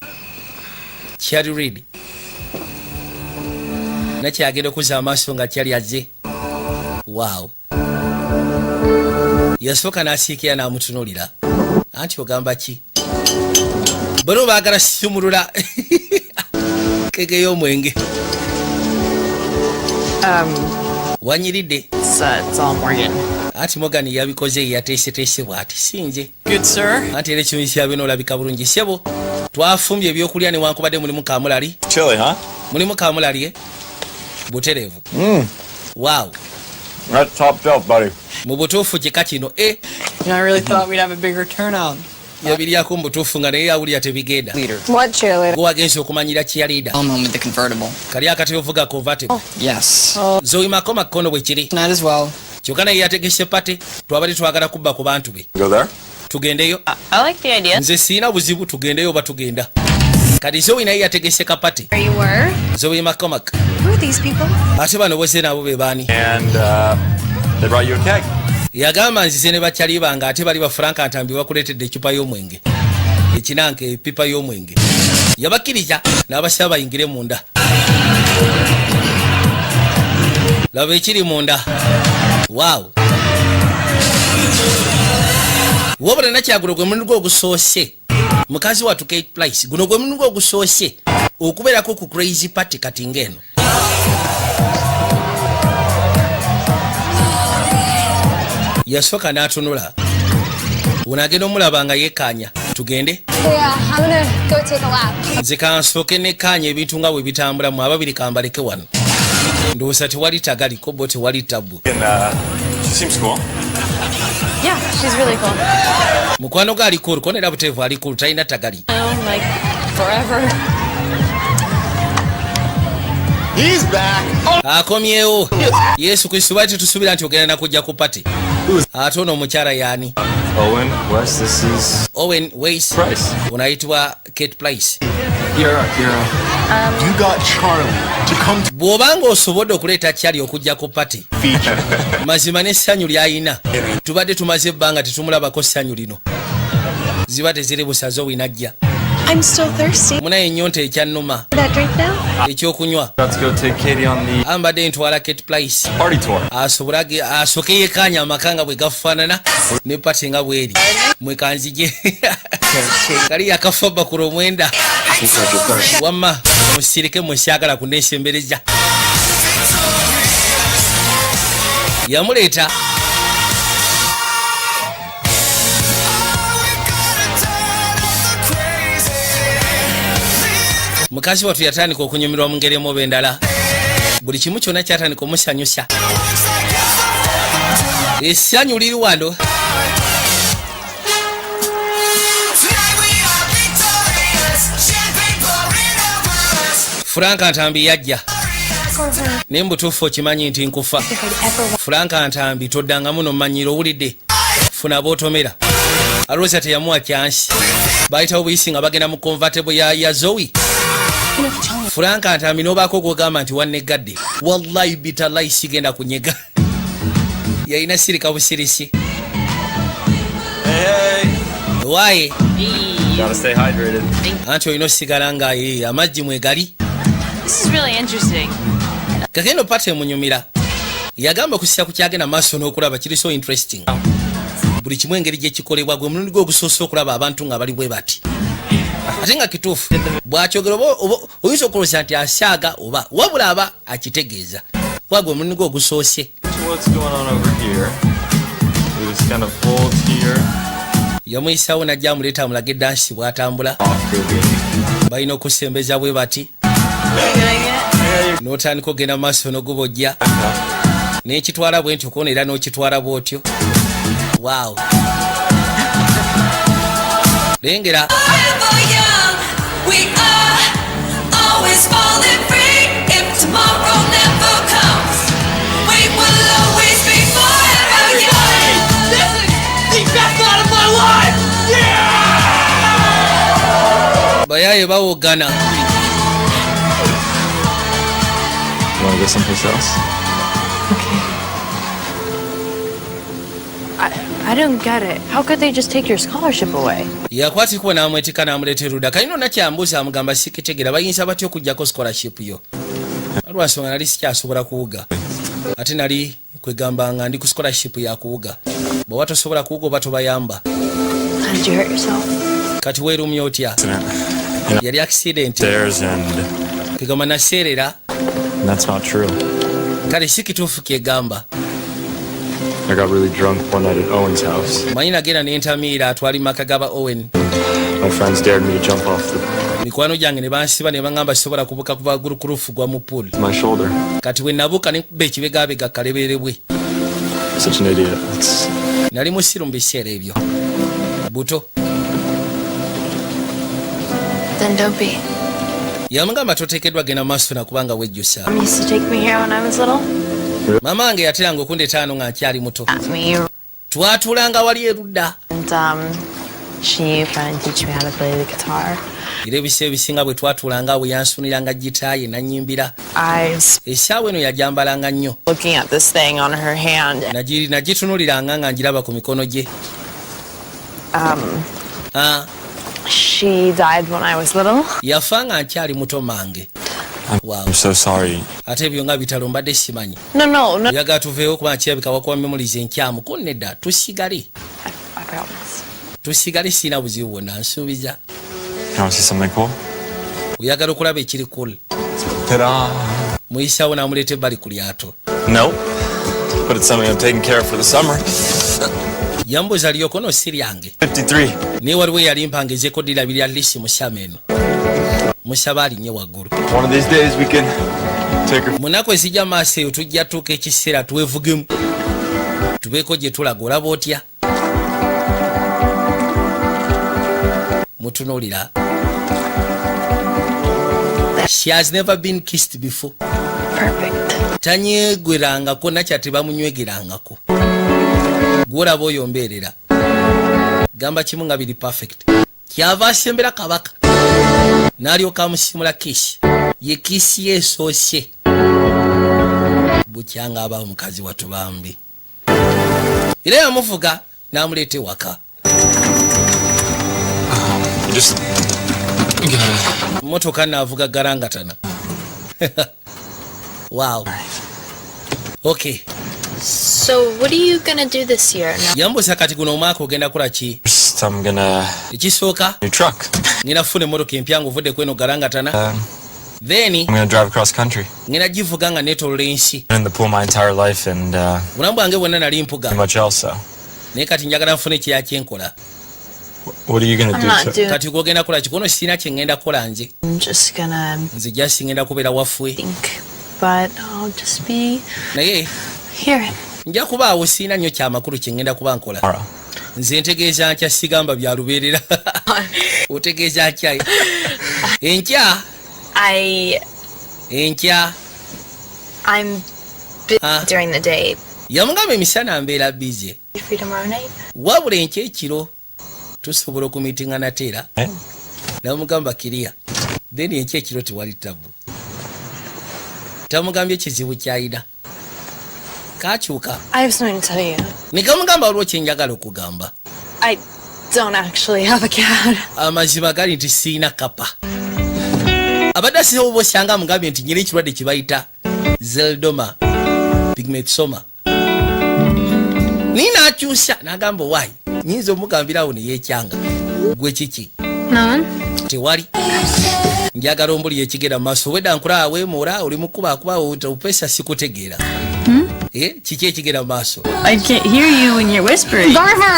Charlie Reed nakyagenda okuzza amaaso nga kyali azze. Waawo, yasooka n'asiikira n'amutunuulira anti ogamba ki? Bano baagala sumulula kege y'omwenge. Wanyiridde. It's all Morgan. Anti Morgan yabikoze, yateeseteese bw'ati, si nze. Good, sir. Anti era ekirungi kyabina olabika bulungi ssebo. Twafumbye ebyokulya newankubadde mulimu kamulali. Chili, huh? Mulimu kamulali, eh? Butereevu. Waaw. That's top shelf, buddy. Mu butuufu kika kino e. I really thought we'd have a bigger turnout. Yabiryako mu butuufu nga naye awulira tebigenda. Leader. What cheerleader? Gwe wagenza okumanyira cheerleader. I'm home with the convertible. Kali akati ovuga convertible. Yes. Zoe McConnell bwe kiri. Tonight as well. Kyokka naye yategese party, twabadde twagala kubba ku bantu be. Go there? Tugendeyo. I like the idea. Nze siina buzibu, tugendeyo oba tugenda kati. Zoe naye yategese ka party. Where you were? Zoe McCormack. Who are these people? Ate bano boze nabo be baani? And they brought you a keg. Yagamba nzize ne bakyali bange, ate bali ba Franka Ntambi bakuleetedde ecupa y'omwenge, ekinanka epipa y'omwenge. Yabakkiriza n'abasaba bayingire munda. Laba ekiri munda. Waawo, wabula nakyagulo gwe mulimu gwe ogusoose mukazi wattu Kate Price, guno gwe mulimu gwe ogusoose okubeerako ku crazy party kati ng'eno. Yasooka n'atunula, ono agenda omulaba nga yeekaanya, tugende. Yeah, I'm gonna go take a lap. Nze kansooke nekkaanya ebintu nga bwe bitambula mu ababiri, kambaleke wano. Ndowooza tewali tagaliko bo, tewali tabu. And she seems cool. Yeah, she's really cool. Mukwano ge ali cool, konera buteevu ali cool, talina tagali. Oh, like forever. He's back. Akomyewo. Yesu Kristo, bali tetusuubira nti ogenda nakujja ku party. Ate ono omukyala yaani? Owen, Wes, this is Owen Wais. Price. Ono ayitibwa Kate Price. Kiera, Kiera. You got Charlie to come to Bw'obanga osobodde okuleeta Kyali okujja ku party, feature. mazima n'essanyu ly'ayina tubadde tumaze ebbanga tetumulabako ssanyu lino. Ziba teziri busaze owinajja. I'm still thirsty. Munaye ennyonta ekyannuma. That drink now? Ekyokunywa. About to go take Katie on the Ambadde ntwala Kate Price party tour. asobole asooke yekkaanya amaka nga bwe gafaanana ne party nga bweri. Mwekanzije kali yakafa bakula omwenda. Wamma musirike, musyagala kunesembereza. Yamuleeta. Mukazi wattu yatandika okunyumirwa mu ngeri emu oba endala, buli kimu kyonna kyatandika omusanyusa. Essanyu liri wano. Franka Ntambi yajja naye mubutuufu okimanyi nti nkufa. Franka Ntambi, toddangamu nomanyira, owulidde? Funa bootomera. Alowooza teyamuwa kyansi, bayitawo buyisi nga bagenda mu convertible ya Zoe. Franka Ntambi, nobaako gwogamba nti wannegadde, wallahi bitalayi sigenda kunyega. Yalina sirika busirisi. Hey, hey. Waaye. Gotta stay hydrated. Anti olina osigala nga amazzi mwegali. This is really interesting. Kakendo party emunyumira. Yagamba okusisa ku kyagenda maaso n'okulaba kiri so interesting, buli kimu engeri gyekikolebwa. Gwe mulundi gwe ogusoose okulaba abantu nga bali bwe bati, ate nga kituufu bwakyogera oyinza okulowooza nti asaaga oba wabula aba akitegeeza, kuba gwe mulundi gwe ogusoose. What's going on over here? We just kind of hold here. Yamuyisawo najja amuleeta amulage dansi bw'atambula. Off groovy. Balina okusembeza bwe bati, n'otandika ogenda mu maaso n'ogubojja n'ekitwala bwe nti okubona era n'okitwala bw'otyo. Waawo, lengera. always falling free. If tomorrow never comes, we will always be forever young. This is the best night of my life! Yeah! Bayaye bawogana. You want to go someplace else? Okay. I don't get it. How could they just take your scholarship away? Yakwatikuba n'amwetika n'amuleeta erudda. Kalina onakyambuuza, amugamba sikitegera, bayinza batya okugjako scholarship yo? Lwansonga nali sikyasobola kuwuga, ate nali kwegamba nga ndi ku scholarship yakuwuga. Bw'oba tosobola kuwuga, oba tobayamba. How did you hurt yourself? Kati weerumya otya? Accident. Yali accident. Stairs and Kwegamba naseerera. That's not true. Kale si kituufu kyegamba. I got really drunk one night at Owen's house. Manyi nagenda nentamiira, atwali maka gaba Owen. My friends dared me to jump off the Mikwano gyange ne bansiba ne baŋŋamba sisobola kubuka kuva waggulu ku roof gwa mu pool. my shoulder. Kati bwe nabuuka ne nkuba ekibegabega kaleberebwe. Such an idiot. It's Nali musiru mu biseera ebyo buto. Then don't be. Yamugamba toteekeddwa genda maaso nakubanga wejjusa. Mom used to take me here when I was little. Maama wange yateranga okundeeta wano nga nkyali muto. At me. Twatuulanga wali erudda. And she tried to teach me how to play the guitar. Era ebiseera ebisinga bwe twatuulanga awo, yansuniranga gita ye nanyimbira. I was Essaawa eno yajambalanga nnyo. looking at this thing on her hand. Nagitunuliranga nga ngiraba ku mikono gye. Ah, She died when I was little. Yafa nga nkyali muto mange. Wow. I'm so sorry. Ate ebyo nga bitalo, mbadde simanyi. No. Oyagala tuveewo kuba kirabika wakuba memories enkyamu ko? Nedda, tusigale. I promise. Tusigale, siina buzibu bwonna, nsuubiza. You want to see something cool? Oyagala okulaba ekiri cool? Ta-da! Muyisawo n'amuleeta ebbali ku lyato. Nope. But it's something I'm taking care of for the summer. Yambuuza lyoko no si lyange. 53. Naye waliwo eyali mpangezeeko dirabirira lisi musyama eno, musaba alinnye waggulu. One of these days we can take her. Mu nnaku ezijja maaso eyo tujja tuuka ekiseera twevugemu, tubeeko gye tulaga. Olaba otya? Mutunuulira. She has never been kissed before. Perfect. Tanyegwerangako nakya, tebamunywegerangako. Gwolaba oyo mbeerera gamba kimu nga biri perfect. Kyava asembera kabaka n'alyoka amusimula kiss ye, kiss ye esoose bukyanga aba omukazi watu bambi, era yamuvuga n'amuleeta ewaka. Just gotta. Motoka naavuga garangatana. Wow, okay. So, what are you gonna do this year? Now Yambuuza kati guno omwaka ogenda kola ki? First, I'm gonna Ekisooka, new truck. Ngenda kufuna emmotoka empya nga ovudde kweno garangatana. Then I'm gonna drive across country. Ngenda givuga nga neetolola ensi. Been in the pool my entire life and Bulamu bwange bwonna nali mpuga. pretty much else. So, Naye kati njagala nfune ekyeya kyenkola. what are you gonna I'm do? not doing. Kati gwogenda kola ki? Kono sirina kye ngenda kukola nze. I'm just gonna Nze just ngenda kubeera waffe. think, but I'll just be Naye here. nja kubaawo, sirina nnyo kyamakulu kye ngenda kuba nkola. Tomorrow. Nze ntegeeza nkya, sigamba bya lubeerera, otegeeza nkya, enkya. I Enkya. I'm busy Ah. during the day. Yamugamba emisana mbeera busy. You free tomorrow night? Wabula enkya ekiro tusobola okumitinga nateera. Eh? Namugamba kiriya, then enkya ekiro tewali tabu. Tamugambye ekizibu kyayina kakyuka. I have something to tell you. Nekamugamba waliwo kyenjagala okugamba. I don't actually have a cat. Amazima gali nti siina kapa. Abadde asize oba osyanga amugambye nti nyina ekirwadde kibayita xeroderma pigmentosum, naye n'akyusa n'agamba owaayi nyinza omugambirawo neyekyanga gwe kiki? None. Tewali. Njagala ombuli ekigenda mu maaso. Obwedda nkulaba weemuula, oli mukubakuba opesa, sikutegeera. Eh, kiki ekigenda mu maaso? I can't hear you when you're whispering.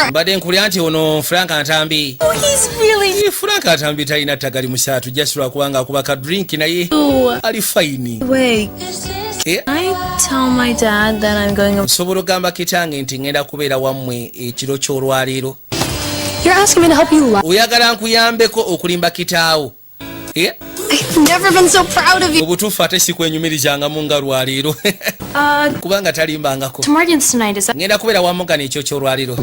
Mbadde nkulya nti ono Frank Ntambi. Oh, he's really. Eh, Frank Ntambi talina ttagali musaatu, jasirwa kubanga akuba ka drink, naye ali fine. Wait. Eh? I tell my dad that I'm going. Nsobola ogamba kitange nti ŋŋenda kubeera wammwe ekiro ky'olwaleero? You're asking me to help you lie. Oyagala nkuyambeko okulimba kitaawo? Eh? I've never been so proud of you. Mu butuufu ate sikwenyumirizangamu nga lwaleero, kubanga talimbangako. To Morgan's tonight, is that? Ngenda kubeera wa Morgan ekyo kyolwaliro.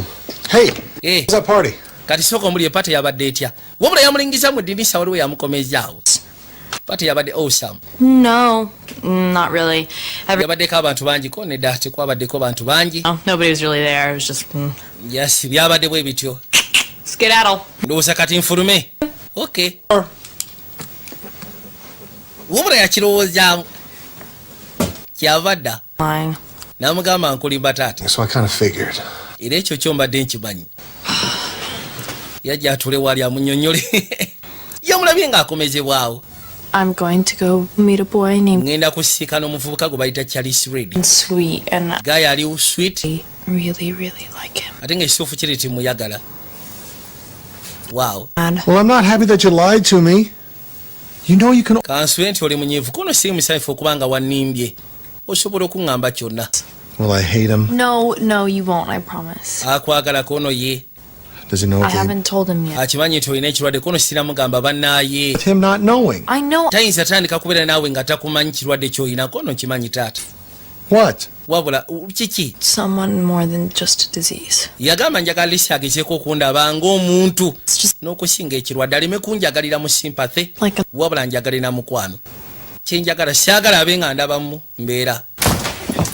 Hey, Eh. how's that party? Kati sooka omuli, e party yabadde etya? Wabula yamulingiza mu ddirisa, waliwo yamukomezaawo. Party yabadde awesome. No, not really. Yabaddeko abantu bangi ko? Nedda, tekwabaddeko bantu bangi. No, nobody was really there. It was just Yes, byabadde bwe bityo. Skedaddle. Ndowooza kati nfulume. Okay, wabula yakirowoozaamu kyava dda. Lying. N'amugamba, nkulimba taata. So I kind of figured. Era ekyo kyo mbadde nkimanyi. Yajja atule waali amunyonyole, yamulabye ng'akomezebwawo. I'm going to go meet a boy named Ŋŋenda kusiikana omuvubuka gwe bayita Charles Reed. Sweet, and I Guy ali sweet. really, really like him. Ate ng'ekituufu kiri timuyagala. Waawo. Well, I'm not happy that you lied to me. You know you can. Kansube nti oli munyiivu kono siri musanyufu okubanga wannimbye. Osobola okuŋŋamba kyonna. Well, I hate him. No, you won't. I promise. Akwagala kono ye. Does he know I if they, haven't told him yet. Akimanyi nti olina ekirwadde? Kono siramugamba bannaaye. With him not knowing? I know. Tayinza tandika kubeera naawe nga takumanyi kirwadde ky'olina. Kono nkimanyi taata. What? Wabula kiki? Someone more than just a disease. Yagamba njagala Lisi agezeeko okundaba ng'omuntu n'okusinga ekirwadde, aleme kunjagalira mu sympathy, Like a wabula njagalira mukwano. Kyenjagala, syagala abe nga ndabamu mbeera.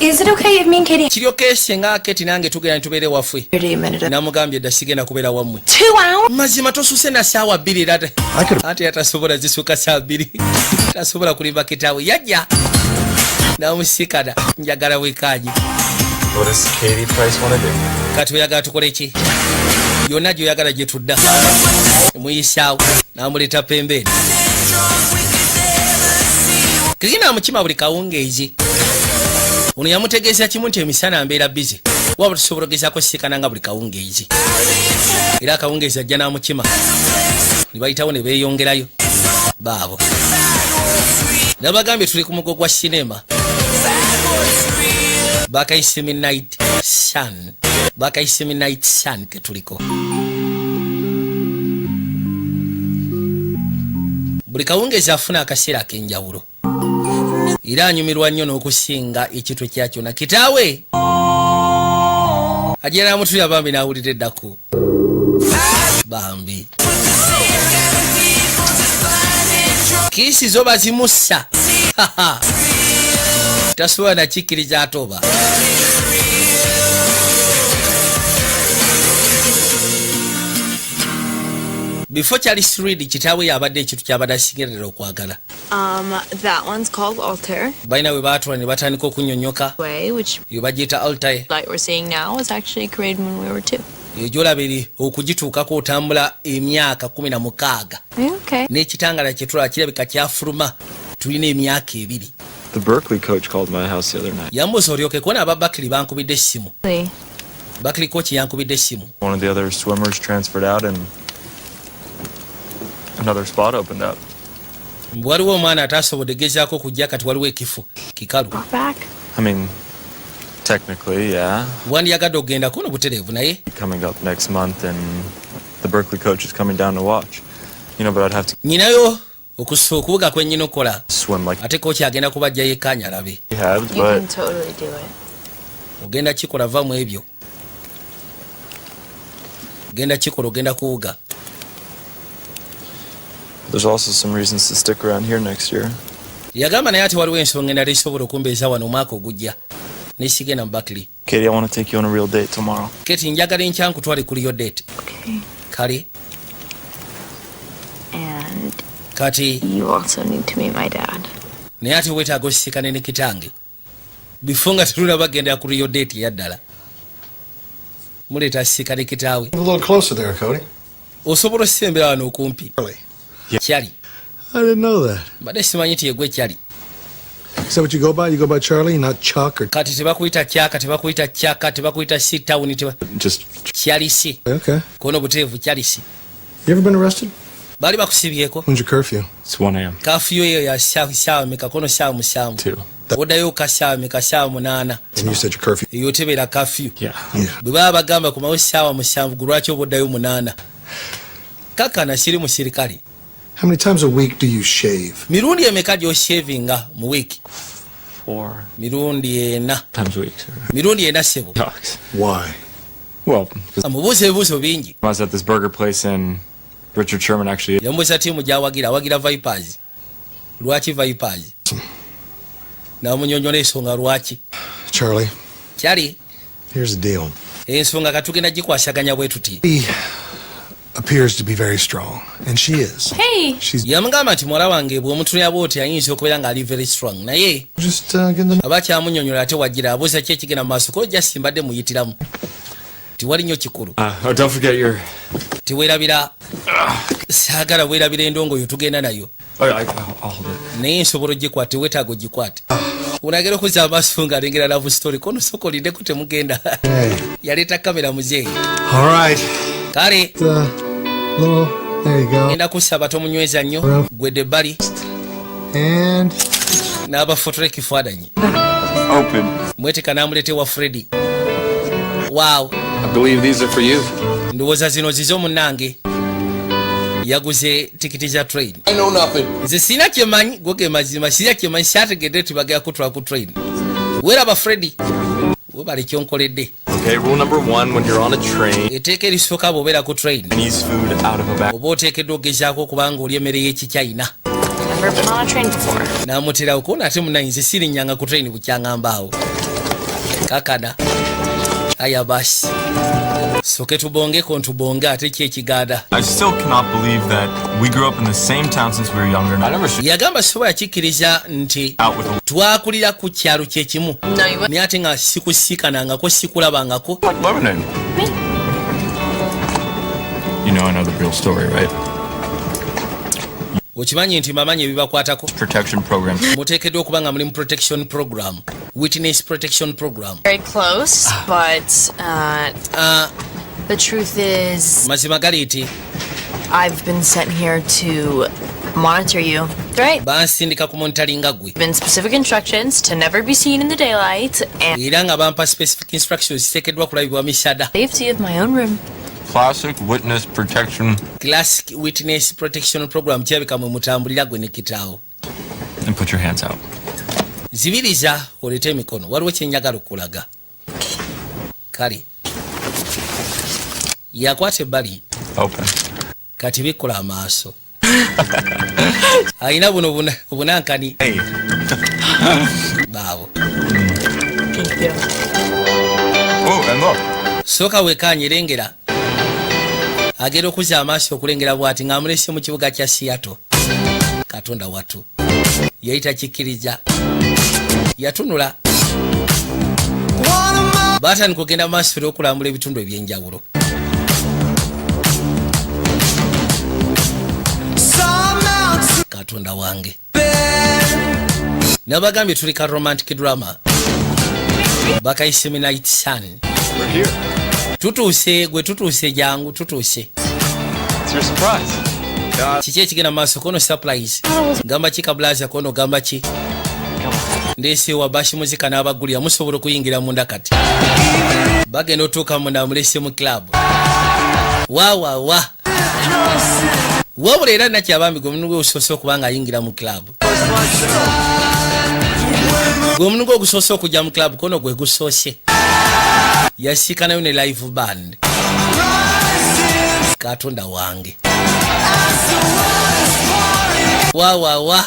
Is it okay if me and Katie Kiryoka senga Keti nange tugenda nitubeere waffe? 30 minute. Namugambye dda sigenda kubeera wammwe. 2 hours? Mazima tosuse na saawa 2 era I could. Ate yatasobola zisuka saawa 2, tasobola kulimba kitaawe. Yajja namusikana, njagala wekaanyi. What does Katie Price want to do? Kati oyagala tukole ki? Yonna gyoyagala gye tudda. Muyisaawo namuleeta pembeeni kigina amukima buli kawungeezi. Ono yamutegeeza kimu nti emisana mbeera busy, waba tusobola ogezaako sisikana nga buli kawungeezi. Era akawungeezi ajja n'amukima ne bayitawo ne beeyongerayo. Baabo nabagambye tuli ku mugo gwa sinema bakayise Midnight Sun, bakayise Midnight Sun ketuliko. Buli kawungeezi afuna akaseera ak'enjawulo era anyumirwa nnyo n'okusinga ekitwe kya kyonna. Kitaawe ajja namutulira bambi n'awulira eddaku bambi. Kiisi zo bazimussa, tasobola nakikkiriza atoba. Before Charles Reed, kitaawe yabadde ekintu kyabadde asingerera okwagala. That one's called Altair. Balina bwe baatula ne batandika okunyonyoka. Way, which Eyo bagiyita Altair. light we're seeing now was actually created when we were 2. Eyo gyolaba eri okugituukako otambula emyaka 16. Are you okay? N'ekitangala kyetulaba kirabika kyafuluma tulina emyaka 2. The Berkeley coach called my house the other night. Yambuuza olyoke kubona aba Berkeley bankubidde essimu. Really? Berkeley coach yankubidde essimu. One of the other swimmers transferred out and another spot opened up. Mbu waliwo omwana ataasobodde gezaako okujja, kati waliwo ekifo kikalu. Back? I mean, technically, yeah. Wandiyagadde okugendako nobutereevu naye Coming up next month, and the Berkeley coach is coming down to watch. But I'd have to nyinayo okusa okubuga kwe nnyina okukola. Swim like Ate coach agenda kubajja yekkaanya alabe. he had, You can but totally do it. Ogenda kikola, va mu ebyo, ogenda kikola, ogenda kuwuga. There's also some reasons to stick around here next year. Yagamba naye ate waliwo ensonga endala esobola okumbeeza wano omwaka ogujja nesigenda mu Berkeley. Katie, I want to take you on a real date tomorrow. Keti, njagala enkya nkutwale ku real date. Okay. Kale. And Kati you also need to meet my dad. Naye ate weetaaga osisikane ne kitange bifo nga tetulaba gendera ku real date eyaddala. Muleeta asisikane kitaawe. A little closer there, Cody. Osobola osembera wano okumpi. Charlie. Kyali. I didn't know that. Mbadde simanyi nti yegwe Kyali. Is that what you go by? You go by Charlie, not Chuck or Kati tebakuyita Kyaka, tebakuyita Kyaka, tebakuyita Sitawuni, teba just Kyalisi. Okay. Kono buteevu Kyalisi. You ever been arrested? Baali bakusibyeko? When's your curfew? It's 1 a.m. Curfew eyo ya saawa meka? Kono saawa 7. 2. Oddayo ka saawa meka? Saawa 8. And you said your curfew. Eyo tebeera curfew. Yeah. Yeah. Bwe baba bagamba kumawo saawa 7, gwe lwaki oba oddayo 8? Kakana siri musirikale. How many times a week do you shave? Mirundi emeka gy'oshavinga mu wiiki? Four Mirundi 4. times a week, sir. Mirundi 4, ssebo. Dogs. Why? Well, 'cause Amubuuza ebibuuzo bingi. I was at this burger place and Richard Sherman actually Yamubuuza ttiimu gy'awagira. Awagira Vipers. Lwaki Vipers? Namunyonyola ensonga lwaki. Charlie, Kyali. Here's the deal. Ensonga katugenda gikwasaganya bwe tuti. He appears to be very strong, and she is. Hey! She's Yamugamba nti muwala wange bw'omutunula bwoti ayinza okubeera ng'ali very strong, naye just getting to aba kyamunyonyola ate wagira abuuza ki ekigenda mu maaso ko jasi mbadde muyitiramu tiwali nnyo kikulu. Oh, don't forget your. Tiweerabira, saagala weerabira endongo yo tugenda nayo. Oh, I'll hold it. Naye nsobola ogikwata, teweetaaga ogikwate. Unagera okuzza amaaso ng'alengera love story kono sooka olindeko temugenda. Hey. Yaleeta kamera muzeeyi. All right. Kale. Little. There you go. Ngenda kusaba tomunyweza nnyo gwedde ebbali. And N'abafotola ekifaananyi. Open. Mweteka n'amuleeta ewa Fredi. Waaw. I believe these are for you. Ndowooza zino zizo munnange. Yaguze tikiti za train. I know nothing. Nze sirina kyemanyi goge mazima, sirina kyemanyi, syategedde tibagera kutwala ku train. Weeraba Fredi, webale kyonkoledde. Okay, rule number one when you're on a train, Etteeka erisooka bw'obeera ku train, Chinese food out of a bag. oba oteekeddwa ogezaako okubanga oli emmere y'ekichina. Never been on a train before. N'amuterawo koona ate munayi nze sirinnyanga ku train bukyaŋŋambaawo kakana. Aya basi soke tubongeko ntubonge ate ki ekiganda. I still cannot believe that we grew up in the same town since we were younger. I never Yagamba sobola kikkiriza nti out with a twakulira ku kyalo kyekimu No, you naye ate nga sikusiikanangako, sikulabangako. like lemonade. You know I know the real story, right? Okimanyi nti mamanyi ebibakwatako. Protection program. Muteekeddwa okuba nga muli mu protection program, witness protection program. Very close, but the truth is, Mazima gali nti I've been sent here to monitor you. Right? Bansindika ku monitoringa gwe. Been specific instructions to never be seen in the daylight and Era nga bampa specific instructions ziteekeddwa kulabibwa misada. safety of my own room. Classic witness protection. Classic witness protection program kirabika mwe mutambulira gwe ne kitaawo. And put your hands out. Zibiriza oleete emikono, waliwo kyenjagala okulaga. Kale yakwata ebbali. Open. Kati bikkola amaaso alina buno obunankani. Hey. Baabo. Thank you. Oh, and look. Sooka wekanye lengera agenda okuzza amaaso okulengera bw'ati ng'amulese mu kibuga kya Seattle. Katonda watu yali takikkiriza, yatunula baatandika okugenda mu maaso era okulambula ebitundu ebyenjawulo. Katonda wange, nabagambye tuli ka romantic drama bakayise Midnight Sun. We're here. Tutuuse gwe, tutuuse, jangu tutuuse. It's your surprise. Kiki ekigenda mu maaso kono? Surprise gamba ki kabulaza kono gamba ki ndeesewa bashi muzika n'abagulira musobola okuyingira munda. Kati bagenda otuuka munda amulese mu club wawawa. Wabula era nakyabambi gwe omunugu ogusoose okuba nga ayingira mu club, gwe omunugu ogusoose okujja mu club kono gwe gusoose yasiikanayo ne live band. Katonda wange, wawawa.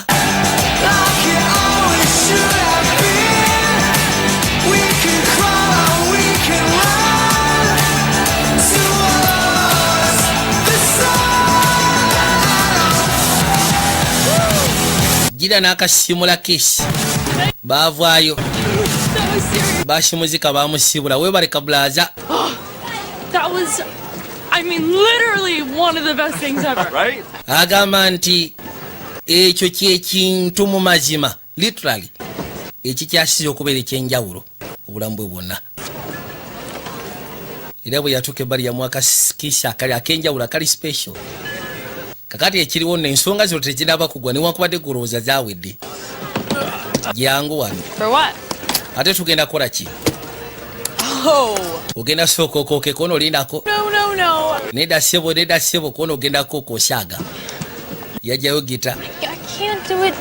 We can crawl, we can run towards the sun. Gira n'akasimula kiss baavaayo bashimuzika bamusibula webaleka bulaza. That was, I mean, literally one of the best things ever. Right? Agamba nti ekyo kyekintu mu mazima literally ekikyasiza okubeera ekyenjawulo obulamu bwe bwonna. Era bwe yatuuka ebbali yamuwa kiss akali ak'enjawulo akali special. Kakati ekiriwo nno ensonga zino tezinaba kugwa newankubadde gulowooza zawedde. Jangu wano. For what? Ate tugenda kukola ki? Oh. Ogenda sooka okooke kono olindako. No, no, no. Nedda ssebo, nedda ssebo, kono ogenda kooka osyaga. Yajjayo gita. I can't do it.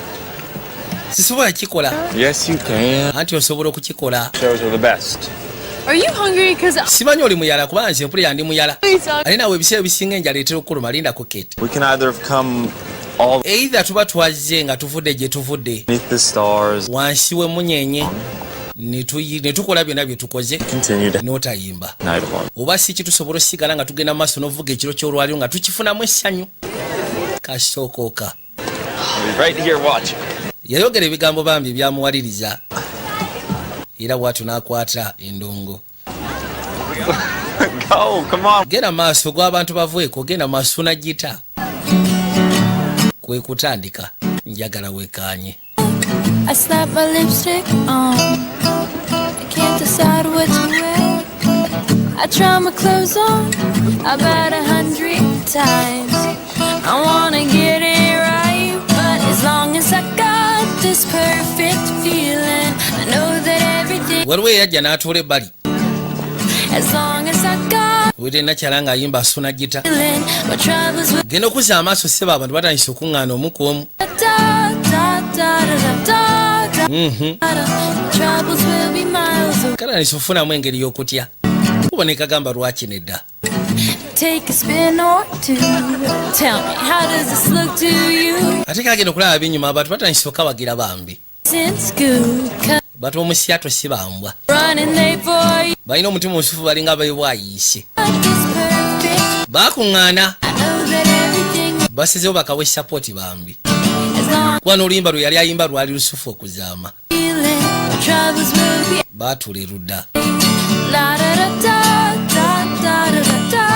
Sisobola kikola. Yes, you can. Anti osobola okukikola. Shows are the best. Are you hungry? Because Simanyi oli muyala, kuba nze mpulira ndi muyala. Please. Ate naawe ebiseera ebisinga enjala etera okukuluma. Lindako, Kate. We can either have come all Either tuba twazze nga tuvudde gye tuvudde, beneath the stars, wansi w'emunyenye, ne tukola byonna bye tukoze, continue to n'otayimba, night along. Oba si kitusobola osigala nga tugenda mu maaso n'ovuga ekiro ky'olwaliro nga tukifunamu essanyu kasookooka. I'll be right here watching. Yayogera ebigambo bambi byamuwaliriza, era bwatyo n'akwata endongo. Go, come on. Genda maaso gw'abantu baveeko, genda maaso nagita kwe kutandika njagala wekaanye. I slap my lipstick on. I can't decide what to wear. I try my clothes on about 100 times. I wanna get it right, but as long as I got this perfect feeling, I know that everything. Waliwo eyajja n'atuula ebbali. As long as I got Wete nakyala ng'ayimba asuna gita. feeling, my troubles will Genda okuzza amaaso, ssebo, abantu batandise okuŋŋaana omu ku omu. Da da da da da da da. My troubles will be miles away. Katandise okufunamu engeri y'okutya, kuboneka gamba lwaki nedda. Take a spin or two. Tell me, how does this look to you? Ate kagenda okulaba binyuma, abantu batandise okawagira bambi. Since school, 'cause Bantu b'omu Seattle si bambwa. running late for you. Balina omutima omusufu, balinga abaibwayiise. This perfect. Bakuŋŋaana. I know that everything Basizewo bakawe support bambi, as long kuba n'oluyimba lwe yali ayimba lwali lusufu okuzaama. feeling, my troubles will be Baatuula erudda. La da da da da da da da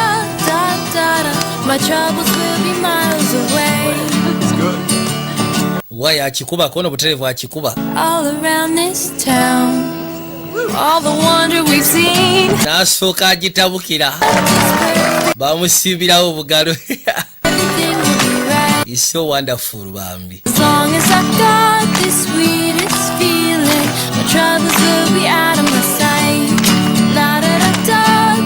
da da da. My troubles will be miles away. Waya akikuba kono butereevu akikuba. All around this town, all the wonder we've seen. N'asooka agitabukira. This perfect, Bamusimbirawo obugalo. everything will be right. Is so wonderful bambi. As long as I got this sweetest feeling, my troubles will be out of my sight. La da da da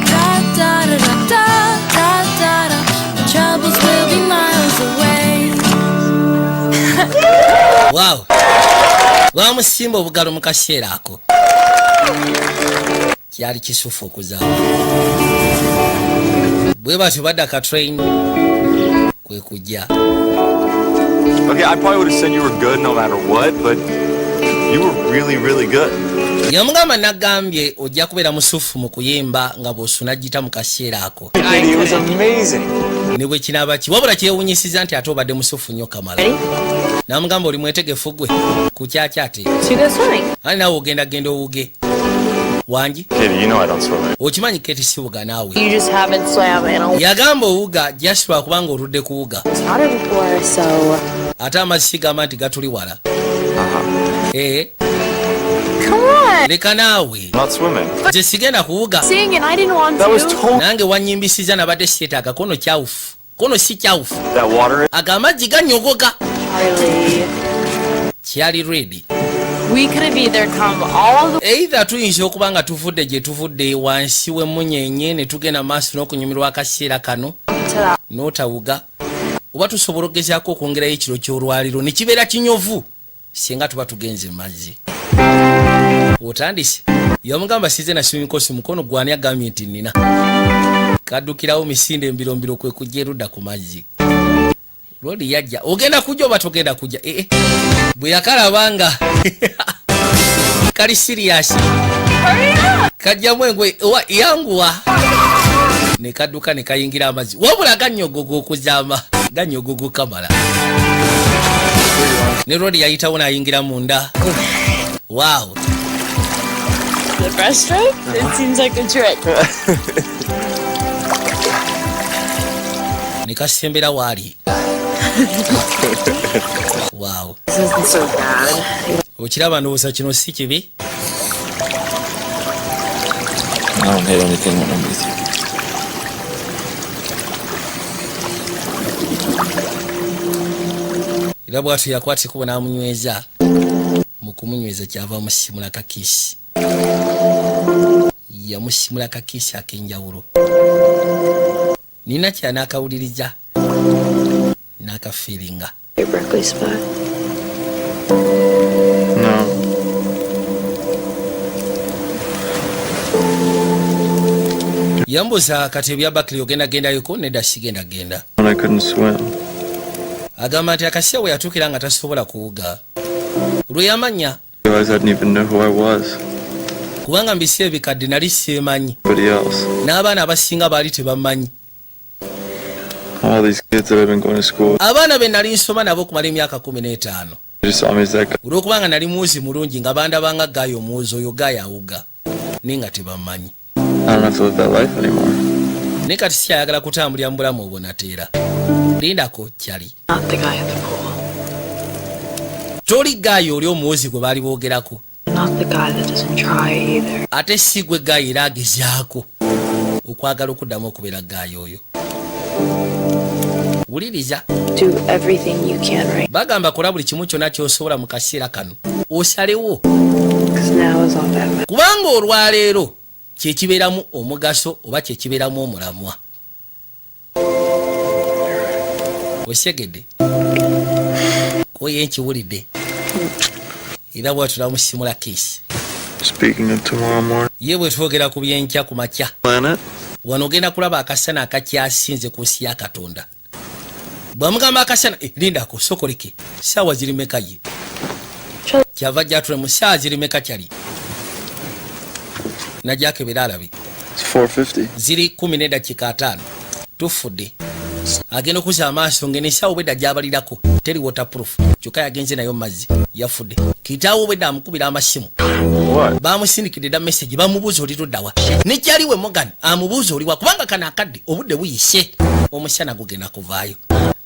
da da da da da da da da. My troubles will be miles away. Waaw, bamusimba obugalo mu kaseera ako kyali kisufu okuzaama. Bwe batyo badda ka train kwe kujja. Okay, I probably would have said you were good no matter what, but you were really, really good. Yamugamba, nagambye ojja kubeera musufu mu kuyimba nga bw'osuna gita mu kaseera ako. Katie, it was amazing. Ne bwe kinaaba ki, wabula kyewunyisiza nti ate obadde musufu nnyo kamala. Namugamba, oli mwetegefu gwe ku kyakyate? To go swimming. Ali naawe ogenda genda owuge wangi. Katie, you know I don't swim. Okimanyi Keti siwuga naawe. You just haven't swam in a Yagamba owuga just lwakubanga oludde kuwuga. water before, so Ate amazzi sigamba nti gatuli wala. Ee. Come on. Leka naawe. I'm not swimming. Nze sigenda kuwuga. Sing and I didn't want That was to. totally Nange wanyimbisiza, nabadde seetaaga kono kyawufu, kono si kyawufu. That water. Ago amazzi ganyogoga. Charlie. Kyali ready. We could have either come all the Either tuyinza okuba nga tuvudde gye tuvudde wansi w'emunyenye ne tugenda maaso n'okunyumirwa akaseera kano, way to that. n'otawuga, oba tusobola okugezaako okwongerayo ekiro ky'olwaliro ne kibeera kinyovu singa tuba tugenze mu mazzi. Otandise yamugamba size na swimming course mukono gwani agambye nti nina kaddukirawo misinde embirombiro kwe kujja erudda ku mazzi. Lodi yajja, ogenda kujja oba togenda kujja? Ee, bwe yakalaba nga kali serious, kajjamu engwe owa yanguwa ne kadduka ne kayingira amazzi, wabula ganyogoga okuzaama, ganyogoga kamala. Ne Rodi yayitawo n'ayingira munda. Waaw. The breaststroke? It seems like a trick. Ne kasembera waali. Waaw. This isn't so bad. Okiraba, ndowooza kino si kibi. I don't hate anything when I'm with you. Era bwatyo yakwata ekubo n'amunyweza. Mu kumunyweza kyava amusimula ka kiss, yamusimula ka kiss ak'enjawulo nina kyanaakawuliriza. N'akafiiringa. Your Berkeley spot. No. Yambuuza kati ebya Berkeley ogenda gendayoko? Nedda, sigenda genda. When I couldn't swim. Agamba nti akaseera we yatuukira nga tasobola kuwuga lwe yamanya. Realized I didn't even know who I was. Kubanga mu biseera ebikadde nali seemanyi. Nobody else. N'abaana abasinga baali tebamanyi. All these kids that I've been going to school with, Abaana be nali nsoma nabo okumala emyaka 15, they just saw me as that guy. Olw'okubanga nali muwuzi mulungi nga bandabanga guy omuwuzi oyo, guy awuga, naye nga tebamanyi. I don't have to live that life anymore. Naye kati sikyayagala kutambulira mu bulamu obwo nateera. Lindako kyali. Not the guy at the pool. Toli guy oli omuwuzi gwe baali boogerako. Not the guy that doesn't try either. Ate si gwe guy era agezaako okwagala okuddamu okubeera guy oyo. Wuliriza. Do everything you can right Bagamba kola buli kimu kyonna ky'osobola mu kaseera kano osalewo, because now is all that matters. kubanga olwaleero kyekibeeramu omugaso oba kyekibeeramu omulamwa. Osegedde koye nkiwulidde era bwatulamusimula kiisi. Speaking of tomorrow morning, Ye bwe twogera ku byenkya ku makya, planet. wano ogenda kulaba akasana akakyasinze ku nsi ya Katonda. Bwamugamba akasana, lindako sokoleke, saawa ziri meka? Ye kyava jatule mu saawa ziri meka? Kyali najakebera alabe. It's 4:50. Ziri 10:50. Tufudde. Agenda okuzza amaaso ngaenesawo obwedda gyabalirako teri waterproof, kyokka yagenze nayo mazzi. Yafudde. Kitaawe obwedda amukubira amasimu. What? Bamusindikidde dda message, bamubuuza oli luddawa, nekyaliwe Morgan amubuuza oliwa, kubanga kano akadde obudde buyise, omusana gugenda kuvaayo,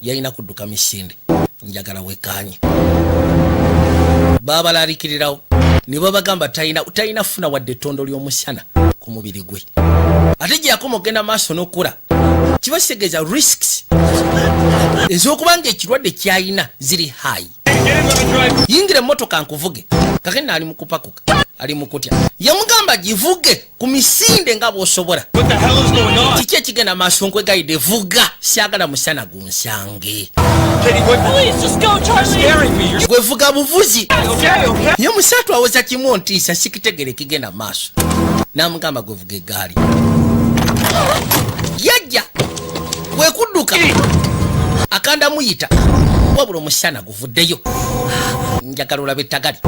yalina kudduka misinde. Njagala wekanye babalaalikirirawo ne babagamba talina funa wadde ettondo ly'omusana ku mubiri gwe, ate gye yakoma ogenda maaso n'okula kiba kitegeeza risks ez'okuba nga ekirwadde kyalina ziri high. Yingira emmotoka nkuvuge. Kakene ali mukupakuka, ali mukutya. Yamugamba givuge ku misinde nga bw'osobola. What the hell is going on? Kiki ekigenda maaso? Nkwegayidde vuga, syagala musana gunsange. Katie, what? Please just go, Charlie. Scaring me. You're Gwe vuga buvuzi. okay, okay. Ye musatu awoza kimu ontiisa, sikitegere kigenda maaso. N'amugamba gwe vuga eggaali. Yajja kwekudduka akanda muyita, wabula omusana guvuddeyo. Njagala olaba ettagali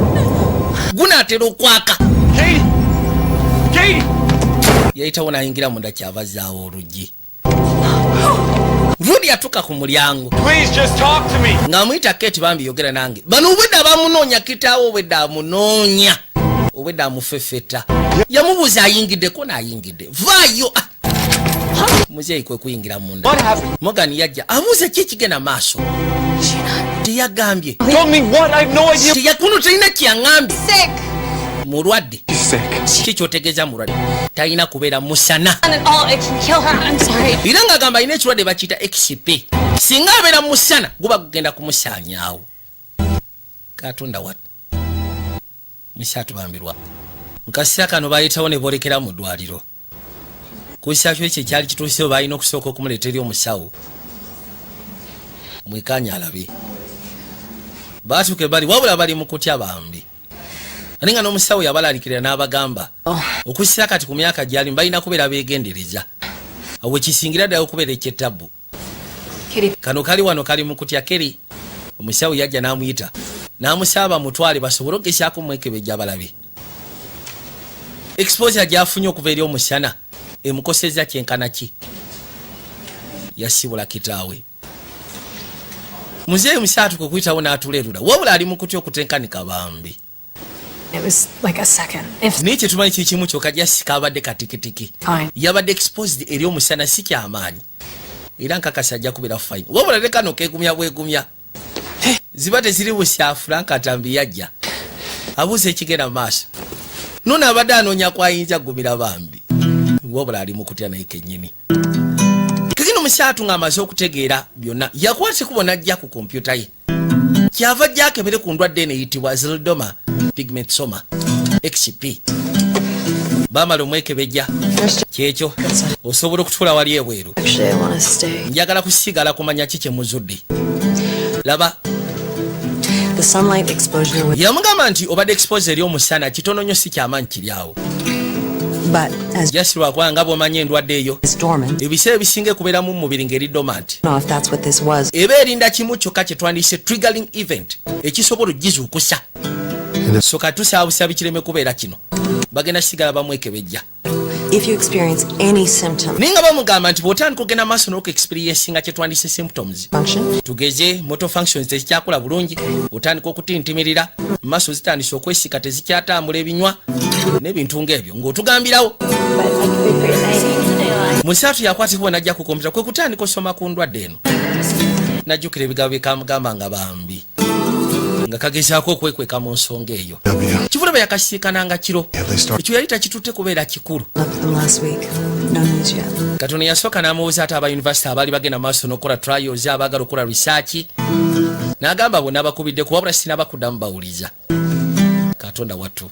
gunaatera okwaka. Katie! Katie! Yayitawo n'ayingira munda, kyavazaawo oluggi. Rudi yatuuka ku mulyango. Please just talk to me. Ng'amuyita Kate, bambi yogera nange. Bano obwedda bamunoonya, kitaawe obwedda amunoonya, obwedda amufefeta. Yamubuuza ayingiddeko n'ayingidde, vaayo. Ah! Muzeeyi kwe kuyingira munda. What happened? Morgan yajja abuuza ki ekigenda maaso. Teyagambye. Told me what? I have no idea. Kuno terina kyaŋŋambye. Sick. Mulwadde. She's sick. Ki kyotegeeza mulwadde? Talina kubeera musana. Not at all. It can kill her. I'm sorry. Era ng'agamba alina ekirwadde bakiyita XP, singa abeera mu musana guba gugenda kumusaanyaawo. Katonda wat musyatubambirwa. Mu kaseera kano bayitawo ne boolekera mu ddwaliro. Ku kisakyo ekyo ekyali kituusewo, balina okusooka okumuleeta eri omusawo mwekanya alabe. Baatuuka ebbali, wabula bali mu kutya bambi, ate nga n'omusawo yabalaalikirira n'abagamba okussira kati ku myaka gyalimu balina kubeera beegendereza, awo kisingira ddala okubeera ekyettabbu. Katie. Kano kali wano kali mu kutya. Keri omusawo yajja n'amuyita n'amusaba mutwale basobole okugezaako mwekebejja balabe exposure gyafunye okuva eri omusana emukoseza kyenkana ki. Yasibula kitaawe muzeeyi musaatu kwe kuyitawo n'atuleerula, wabula ali mu kutya okutenkanika bambi. It was like a second. If Naye kyetumanyi kiri kimu kyokka, jasika abadde katikitiki. Fine. Yabadde exposed eri omusana, si kyamaanyi, era nkakasa ajja kubeera fine. Wabula ne kano kegumya bwegumya, ziba teziri busyafula. Nkatambi yajja abuuza ekigenda mu maaso. Nuno abadde anoonya kwayinza gumira bambi, wabula ali mu kutya naye kennyini. Kakino musaatu ng'amaze okutegeera byonna, yakwata ekubo n'ajja ku kompyuta ye, kyava ajja akebere ku ndwadde eno eyitibwa xeroderma pigmentosum XP. Bamala omwekebejja, kyekyo osobola okutuula wali ebweru. Actually, I want to stay. Njagala kusigala kumanya ki kyemuzudde. Laba. The sunlight exposure was, Yamugamba nti obadde expose eri omusana kitono nnyo, si kyamaanyi kiri awo. But as Just lwakuba nga bw'omanyi endwadde eyo it's dormant, ebiseera ebisinga ekubeeramu mu mubiri ng'eri dormant. Know if that's what this was. Eba erinda kimu kyokka kye twandiyise triggering event ekisobola ogizuukusa. So katusaaba busabi kireme kubeera kino, bagenda sigala bamwekebejja. If you experience any symptom, Naye nga bamugamba nti bw'otandika ogenda maaso n'okuexperiencinga kye twandiyise symptoms, function, tugeze motor functions tezikyakola bulungi, otandika okutintimirira, maaso zitandise okwesika, tezikyatambula, ebinywa n'ebintu ng'ebyo, ng'otugambirawo. Musatu yakwatibwa najja ku kompyuta kwe kutandika osoma ku ndwadde eno. Najjukira ebigambo byekamugamba nga bambi nga kagezaako okwekweka mu nsonga eyo. Kivula bwe yakasiikananga kiro ekyo yali takitutte kubeera kikulu. Up with them last week. No news yet. Katono yasooka n'amubuuza ate aba university abaali bagenda maaso n'okukola trials, abaagala okukola research, n'agamba bonna bakubidde kuwabula sinabakuddamu bawuliza. Katonda wattu,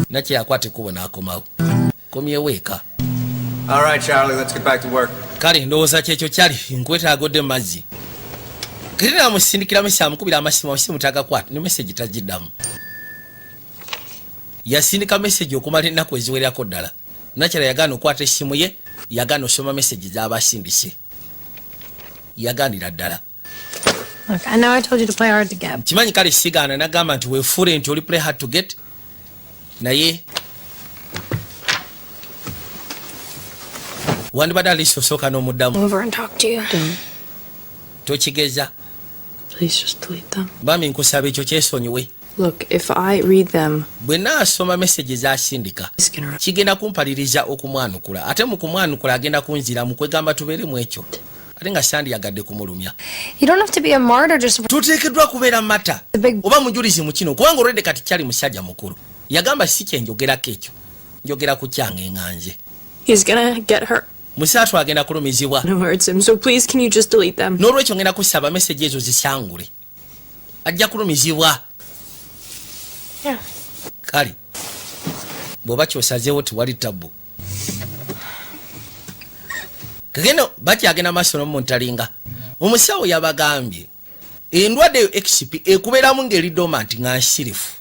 nakye yakwata ekkubo n'akomawo, komyewo eka. All right, Charlie, let's get back to work. Kale ndowooza kyekyo kyali nkwetaagodde mu mazzi. Kati namusindikira message, amukubira amasimu, amasimu tagakwata ne message tagiddamu. Yasindika message okumala ennaku eziwererako ddala, nakyala yagaana okukwata essimu ye, yagaana osoma message z'aba asindise, yagaanira ddala. Look, I know I told you to play hard to get. Kimanyi kale sigaana, nagamba nti weefuule nti oli play hard to get, naye wandibadde alisi osooka n'omuddamu. Over and talk to you. Tokigeza. Please just delete them. Bambi nkusaba ekyo kyesonyiwe. Look, if I read them, Bwe naasoma message zasindika, it's gonna. kigenda kumpaliriza okumwanukula, ate mu kumwanukula agenda kunzira mu kwegamba tubeere mu ekyo, ate nga sandiyagadde kumulumya. You don't have to be a martyr just Tuteekeddwa kubeera martyr oba mujulizi mu kino, kubanga olwedde kati kyali musajja mukulu. Yagamba si kyenjogerako ekyo, njogera ku kyange ŋŋanje. He's gonna get hurt. Musaatu agenda kulumizibwa. No hurts him, so please can you just delete them? N'olwekyo ngenda kusaba message ezo zisangule, ajja kulumizibwa. Yeah. Kale bw'oba kyosazeewo tewali tabbu. Kagendo bakyagenda maaso n'omuntalinga. Omusawo yabagambye endwadde eyo XP ekubeeramu ng'eri dormant, nga nsirifu,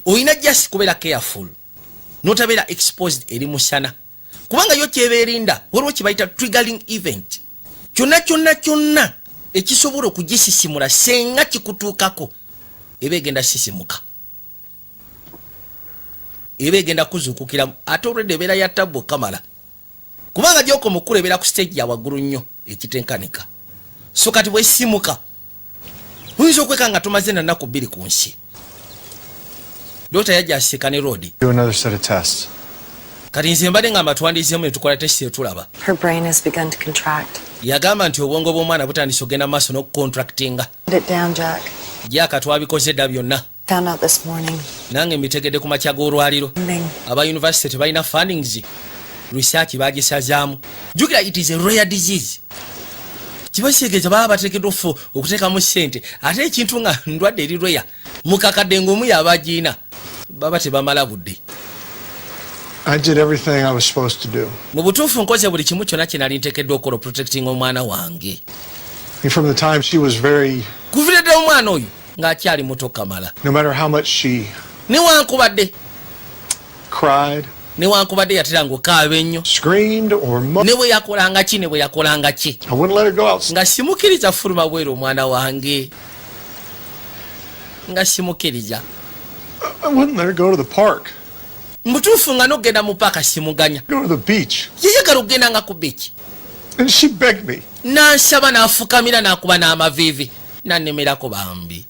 olina just kubeera careful notabeera exposed eri musana, kubanga yo kyeba erinda waliwo kyebayita triggering event, kyonna kyonna kyonna ekisobola okugisisimula. Senga kikutuukako, eba egenda sisimuka, eba egenda kuzuukukiramu, ate olwedde ebeera ya tabbu kamala, kubanga gyokoma okukula ebeera ku stage ya waggulu nnyo ekitenkanika. So kati bwesimuka oyinza okweka nga tomaze nanaku 2 ku nsi. Dokita yajja asika ne roodi. Do another set of tests. Kati nze mbadde nga mbatwandizeemu ne tukola test etulaba. Her brain has begun to contract. Yagamba nti obwongo bw'omwana butandise ogenda maaso n'okucontractinga. Put it down, Jack. Jaaka twabikoze dda byonna. Found out this morning. Nange mbitegedde ku makya g'olwaliro. Funding. Aba university tebalina fundings, research bagisazaamu. Jjukira it is a rare disease, kiba kitegeeza baba bateekeddwa ofu okuteekamu ssente, ate ekintu nga ndwadde eri rare mukakadde ng'omu yabagiina baba tebamala budde. I did everything I was supposed to do. Mu butuufu nkoze buli kimu kyonna kye nali nteekeddwa okukola protecting omwana wange. I mean, from the time she was very, Kuviira ddala omwana oyo ng'akyali muto kamala, no matter how much she newankubadde cried, newankubadde yateranga okaaba ennyo, screamed, or ne bwe yakolanga ki, ne bwe yakolanga ki, I wouldn't let her go out. nga simukkiriza fuluma bweru omwana wange, nga simukkiriza. I wouldn't let her go to the park, Mutuufu nga n'okugenda mu paaka simuganya. go to the beach. Yeyagala okugendanga ku beach. And she begged me. N'ansaba, n'afukamira, n'akuba n'amaviivi, n'annemerako bambi.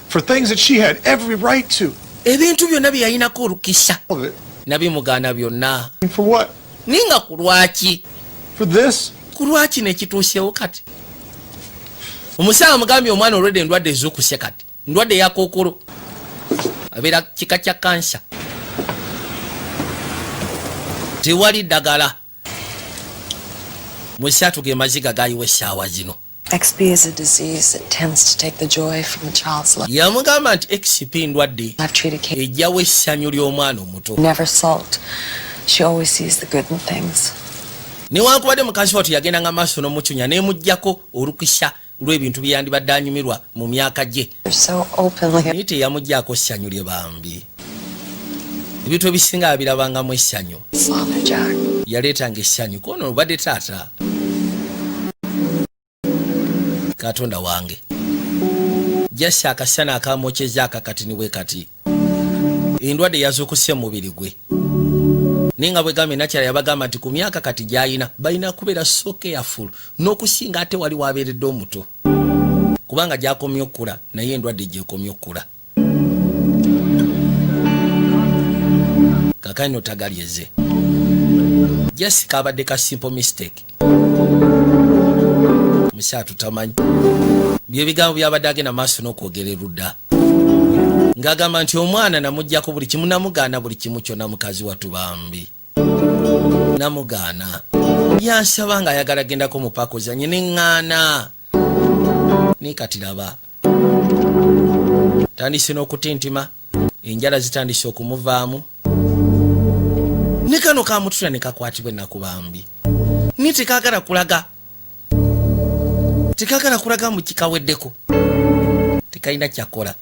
For things that she had every right to. Ebintu byonna bye yalinako olukisa All of it. nabimugaana byonna. And for what? Naye nga ku lwaki? For this? Ku lwaki nekituusewo kati? Omusawo amugambye omwana olwedde endwadde ezuukuse, kati ndwadde eya kookolo, abeera kika kya kansa, tewali ddagala. Musatu ge maziga gayiwa essaawa zino. XP is a disease that tends to take the joy from a child's life. Yamugamba nti XP ndwadde I've treated Kate. ejjawo essanyu ly'omwana omuto. Never sulked. She always sees the good in things. Newankubadde mukazi watu yagendanga maaso n'omucunya, nemugjako olukisa lw'ebintu byeyandibadde anyumirwa mu myaka gye. So openly. Naye teyamugyako ssanyu lye bambi. Ebintu ebisinga abirabangamu essanyu. Father Jack. Yaleetanga essanyu kono obadde taata. Katonda wange, jasi akasana akamwokyeza akakati bwe kati endwadde yazuukuse mu mubiri gwe. Naye nga bwegambye, nakyala yabagamba nti ku myaka kati gy'ayina balina kubeera so careful n'okusinga ate wali wabeeredde omuto, kubanga gyakomye okukula naye endwadde gyekomye okukula. Kakani notagalyeze jasi kabadde ka simple mistake. Musaatu tamanyi byebigambo byabadde agenda maaso n'okwogera erudda, ng'agamba nti omwana namugjako buli kimu, namugaana buli kimu kyonna. Mukazi watu bambi namugaana, yansaba ng'ayagala gendako mu paaka ozanye, neŋŋaana. Naye kati laba tandise n'okutintima, enjala zitandise okumuvaamu, ne kano kamutula ne kakwatibwa ennaku bambi. Ni tekagala kulaga, tekagala kulaga mu kikaweddeko, tekalina kyakola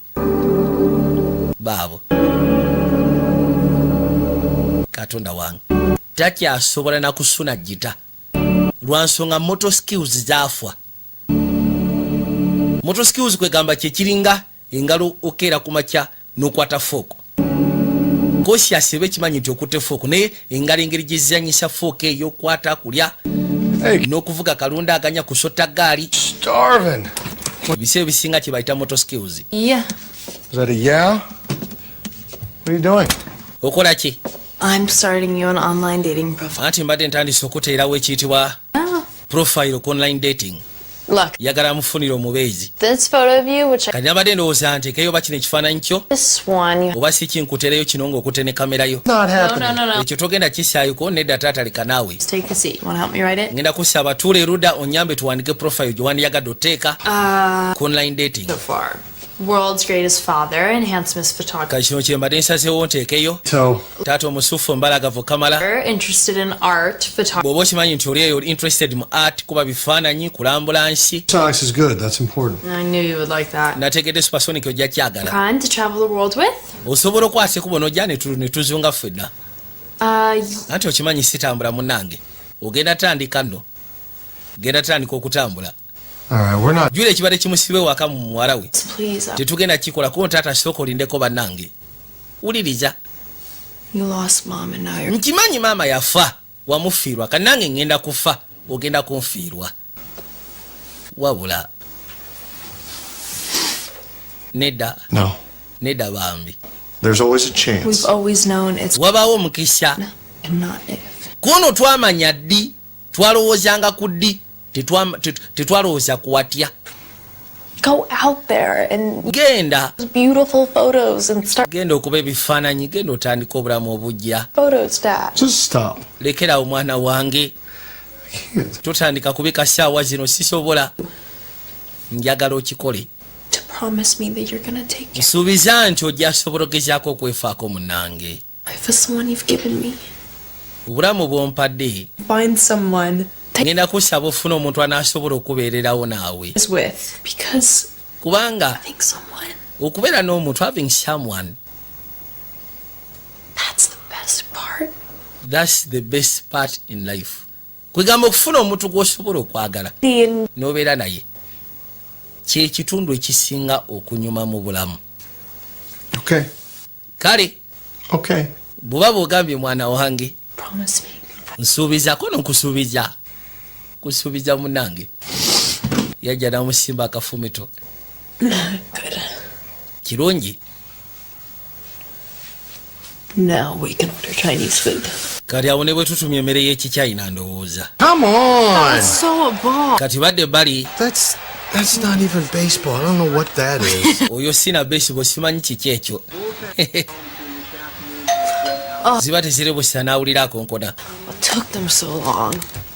baabo. Katonda wange, takyasobola nakusuna gita lwansonga motor skills zaafa. Motor skills kwegamba kyekiringa engalo, okeera ku makya n'okwata fork, conscious eba ekimanyi nti okutte fork, naye engalo engeri gyezizanyisa fork eyo, okwata kulya n'okuvuga kalunda aganya kusota gaali. Starving. Ebiseera ebisinga kye bayita motor skills. Yeah. Is that a yeah? What are you doing? Okola ki? I'm starting you an online dating profile. Anti mbadde ntandise okuteerawo ekiyitibwa profile ku online dating. Look, Yagala mufunire omubeezi. this photo of you, which I, Kati nabadde ndowooza ntekeyo oba kino ekifaananyi kyo this one, you, oba si kinkutereyo kino ng'okutte ne kamera yo. Not No, happening. no, no, no. Ekyo togenda kisaayuko, nedda taata, leka naawe. Just take a seat. You want to help me write it? Ngenda kusaba tuula erudda onyambe tuwandike profile gye wandiyagadde oteeka ku online dating. So far. World's greatest father and handsomest photographer. Kati kino kye mbadde nsazeewo nteekeyo. So, Taata omusufu ombalagavu kamala. Interested in art, photography. Bw'oba okimanyi nti oli eyo interested mu art, kuba bifaananyi, kulambula nsi. Sonics is good. That's important. I knew you would like that. Nategedde Supersonic ojja kyagala. Kind to travel the world with? Osobola okwata ekubo n'ojja ne tuzunga ffenna. Anti okimanyi sitambula munnange, ogenda tandika nno, genda tandika okutambula. All right, we're not. Jula ekibadde kimusibe waka mu muwala we. Please. Tetugenda kikola kuba taata, sooka olindeko bannange, wuliriza. You lost mom and now you're. Nkimanyi maama yafa, wamufiirwa, kanange ŋŋenda kufa, ogenda kunfiirwa. Wabula nedda. No. Nedda bambi. There's always a chance. We've always known it's Wabaawo omukisa. and not if. Kuno twamanya ddi, twalowoozanga ku ddi, tetwalowooza ku watya. Go out there and Genda. beautiful photos and start Genda okuba ebifaananyi, genda otandika obulamu obujja. photos, Dad. Just stop. Lekerawo mwana wange. Can't. Totandika kubika saawa zino, sisobola, njagala okikole. To promise me that you're gonna take care Nsuubiza nti ojja sobola ogezaako okwefaako munnange. of life is the one you've given me. Obulamu bwompadde. Find someone Ngenda kusaba ofune omuntu anaasobola okubeererawo naawe. is with because Kubanga having someone, okubeera n'omuntu, having someone, that's the best part. That's the best part in life. Kwegamba okufuna omuntu gw'osobola okwagala The n'obeera naye kyekitundu ekisinga okunyuma mu bulamu. Okay. Kale. Okay. Bw'oba bw'ogambye mwana wange. Promise me. Nsuubizako nonkusuubiza kusuubiza munange. Yajja namusimba akafumito. Good. Kirungi. Now we can order Chinese food. Kati awo ne bwe tutumya emmere y'ekikyayina ndowooza. Come on. So a ball. Kati badde bali. That's not even baseball. I don't know what that is. Oyo sina baseball, simanyi kiki ekyo. Ziba teziri busa n'awulira akonkona. What took them so long?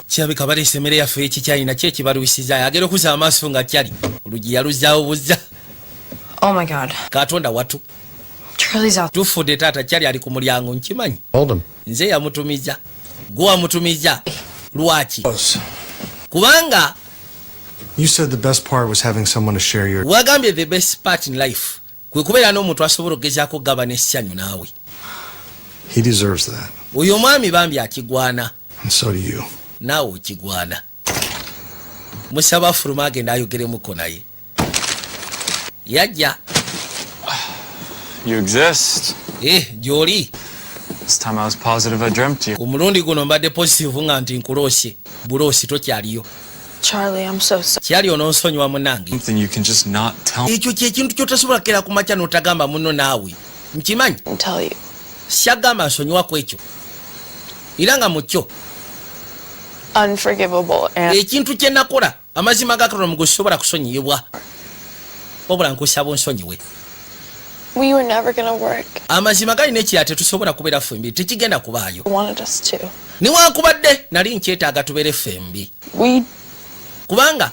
Kirabika baleese emmere yaffe y'ekikyayina. Ki ekibalwisizaayo? Agenda okuzza amaaso nga kyali olugi yaluzaawo buzza. Oh my God. Katonda watu. Charlie's out. Tufudde taata, kyali ali ku mulyango, nkimanyi. Hold him. Nze yamutumiza, gwe wamutumiza. Lwaki? Kubanga You said the best part was having someone to share your. wagambye the best part in life kwe kubeera n'omuntu asobola okugezaako okugabana essanyu naawe. He deserves that. Oyo omwami bambi akigwana. And so do you. Naawe okigwana. Musaba afuluma agenda ayogeremuko naye yajja. You exist. Eh, gy'oli. This time I was positive I dreamt you. Ku mulundi guno mbadde positive nga nti nkuloose buloosi, tokyaliyo. Charlie, I'm so sorry. Kyali onoonsonyiwa munange. Something you can just not tell. Ekyo kyekintu kyotasobola kera ku makya n'otagamba muno naawe nkimanyi. Tell you. Syagamba nsonyiwako ekyo era nga mu kyo Unforgivable and ekintu kye nakola, amazima ga Katonda mugusobola kusonyiyibwa, wabula nkusaba onsonyiwe. We were never gonna work. Amazima galina ekira tetusobola kubeera ffembi, tekigenda kubaayo. I wanted us to. Newankubadde nali nkyetaaga tubeere ffembi. We Kubanga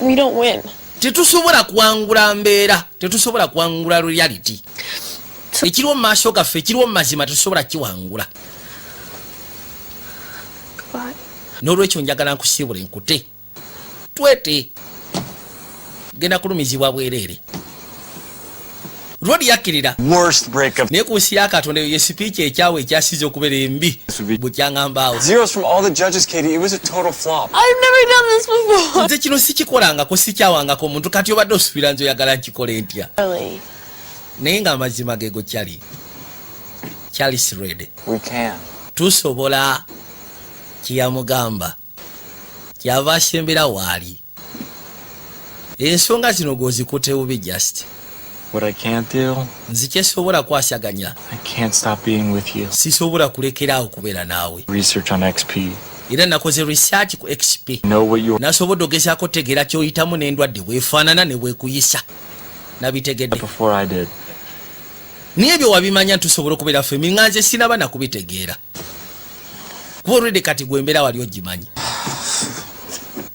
we don't win. tetusobola kuwangula mbeera, tetusobola kuwangula reality ekiriwo mu maaso gaffe, ekiriwo mu mazima tetusobola kiwangula. Goodbye. N'olwekyo njagala nkusiibula enkute twete genda kulumizibwa bwereere. Rodi yakkirira. Worst breakup. Naye ku nsi ya Katonda eyo ye speech ekyawe ekyasize okubeera embi bukyaŋambaawo. Zeros from all the judges, Katie. It was a total flop. I've never done this before. Nze kino sikikolangako, sikyawangako omuntu. Kati obadde osuubira nze oyagala nkikole ntya? Charlie. Naye ng'amazima gego kyali Charles Red. We can. Tusobola kyeyamugamba kyava asembera waali ensonga zino gozikute bubi just. What I can't do, Nze kyesobola kwasaganya, I can't stop being with you. sisobola kulekeraawo kubeera naawe. Research on XP. Era nakoze research ku XP. Know what you Nasobodde ogezaako otegeera kyoyitamu n'endwadde bwefaanana ne bwekuyisa, nabitegedde. before I did. Naye ebyo wabimanya ntusobola okubeera ffembi nga nze sinaba nakubitegeera, kuba olwedde kati gwe embeera wali ogimanyi.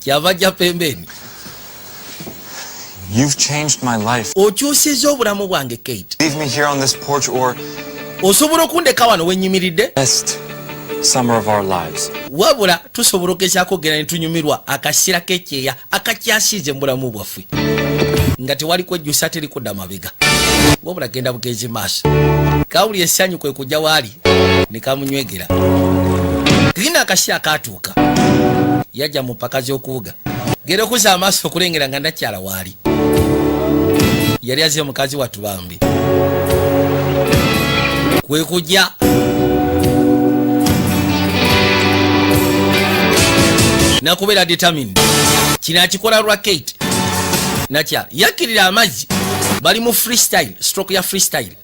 Kyava ajja pembeeni. You've changed my life. Okyusizza obulamu bwange, Kate. Leave me here on this porch or Osobola okundeka wano wenyimiridde, best summer of our lives. wabula tusobola ogezaako okgenda ne tunyumirwa akaseera k'ekyeya akakyasiize mu bulamu bwaffe nga tewali kwejjusa, teri kudda mabega, wabula genda bugenzi maaso. Kawuli essanyu kwe kujja waali ne kamunywegera. Gina akaseera katuuka yajja mu mpaka z'okuwuga, genda okuzza amaaso okulengera nga nakyala waali yali aze mukazi wattu bambi kwe kujja nakubeera determined. Kino akikola lwa Kate. Nakyala yakkirira amazzi, bali mu freestyle stroke ya freestyle,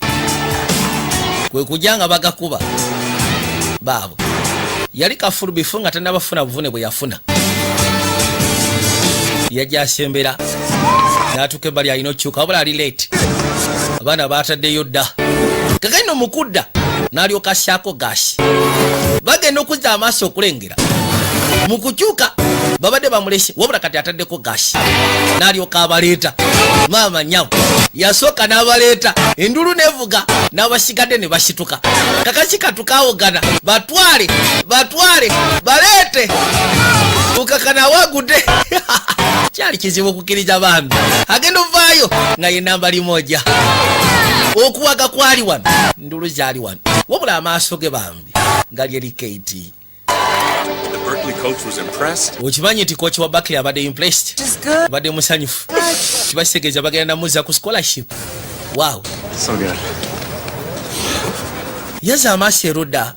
kwe kujja nga bagakuba baabo. Yali kafulubifu nga tannabafuna buvune bwe yafuna. Yajja asembera n'atuuka ebbali, alina okukyuka wabula ali late, abaana bataddeyo dda. Kakalino mukudda n'alyoka assaako gaasi, bagenda okuzza amaaso okulengera mu kukyuka babadde bamulese, wabula kati ataddeko gaasi n'alyoka abaleeta. Maama nyawo yasooka n'abaleeta, endulu nevuga n'abasigadde ne basituka. Kakasi katukawogana, batwale batwale baleete ukakana wagudde. Kyali kizibu okukkiriza bambi agenda ovaayo nga ye namba limoja. Okuwaga kwali wano, ndulu zaali wano, wabula amaaso ge bambi nga lyeri Kate. The Berkeley coach was impressed. Okimanyi nti coach wa Berkeley abadde impressed, abadde musanyufu? Kibakitegeeza bagenda namuza ku scholarship. Wow. So good. Yaza amaaso erudda.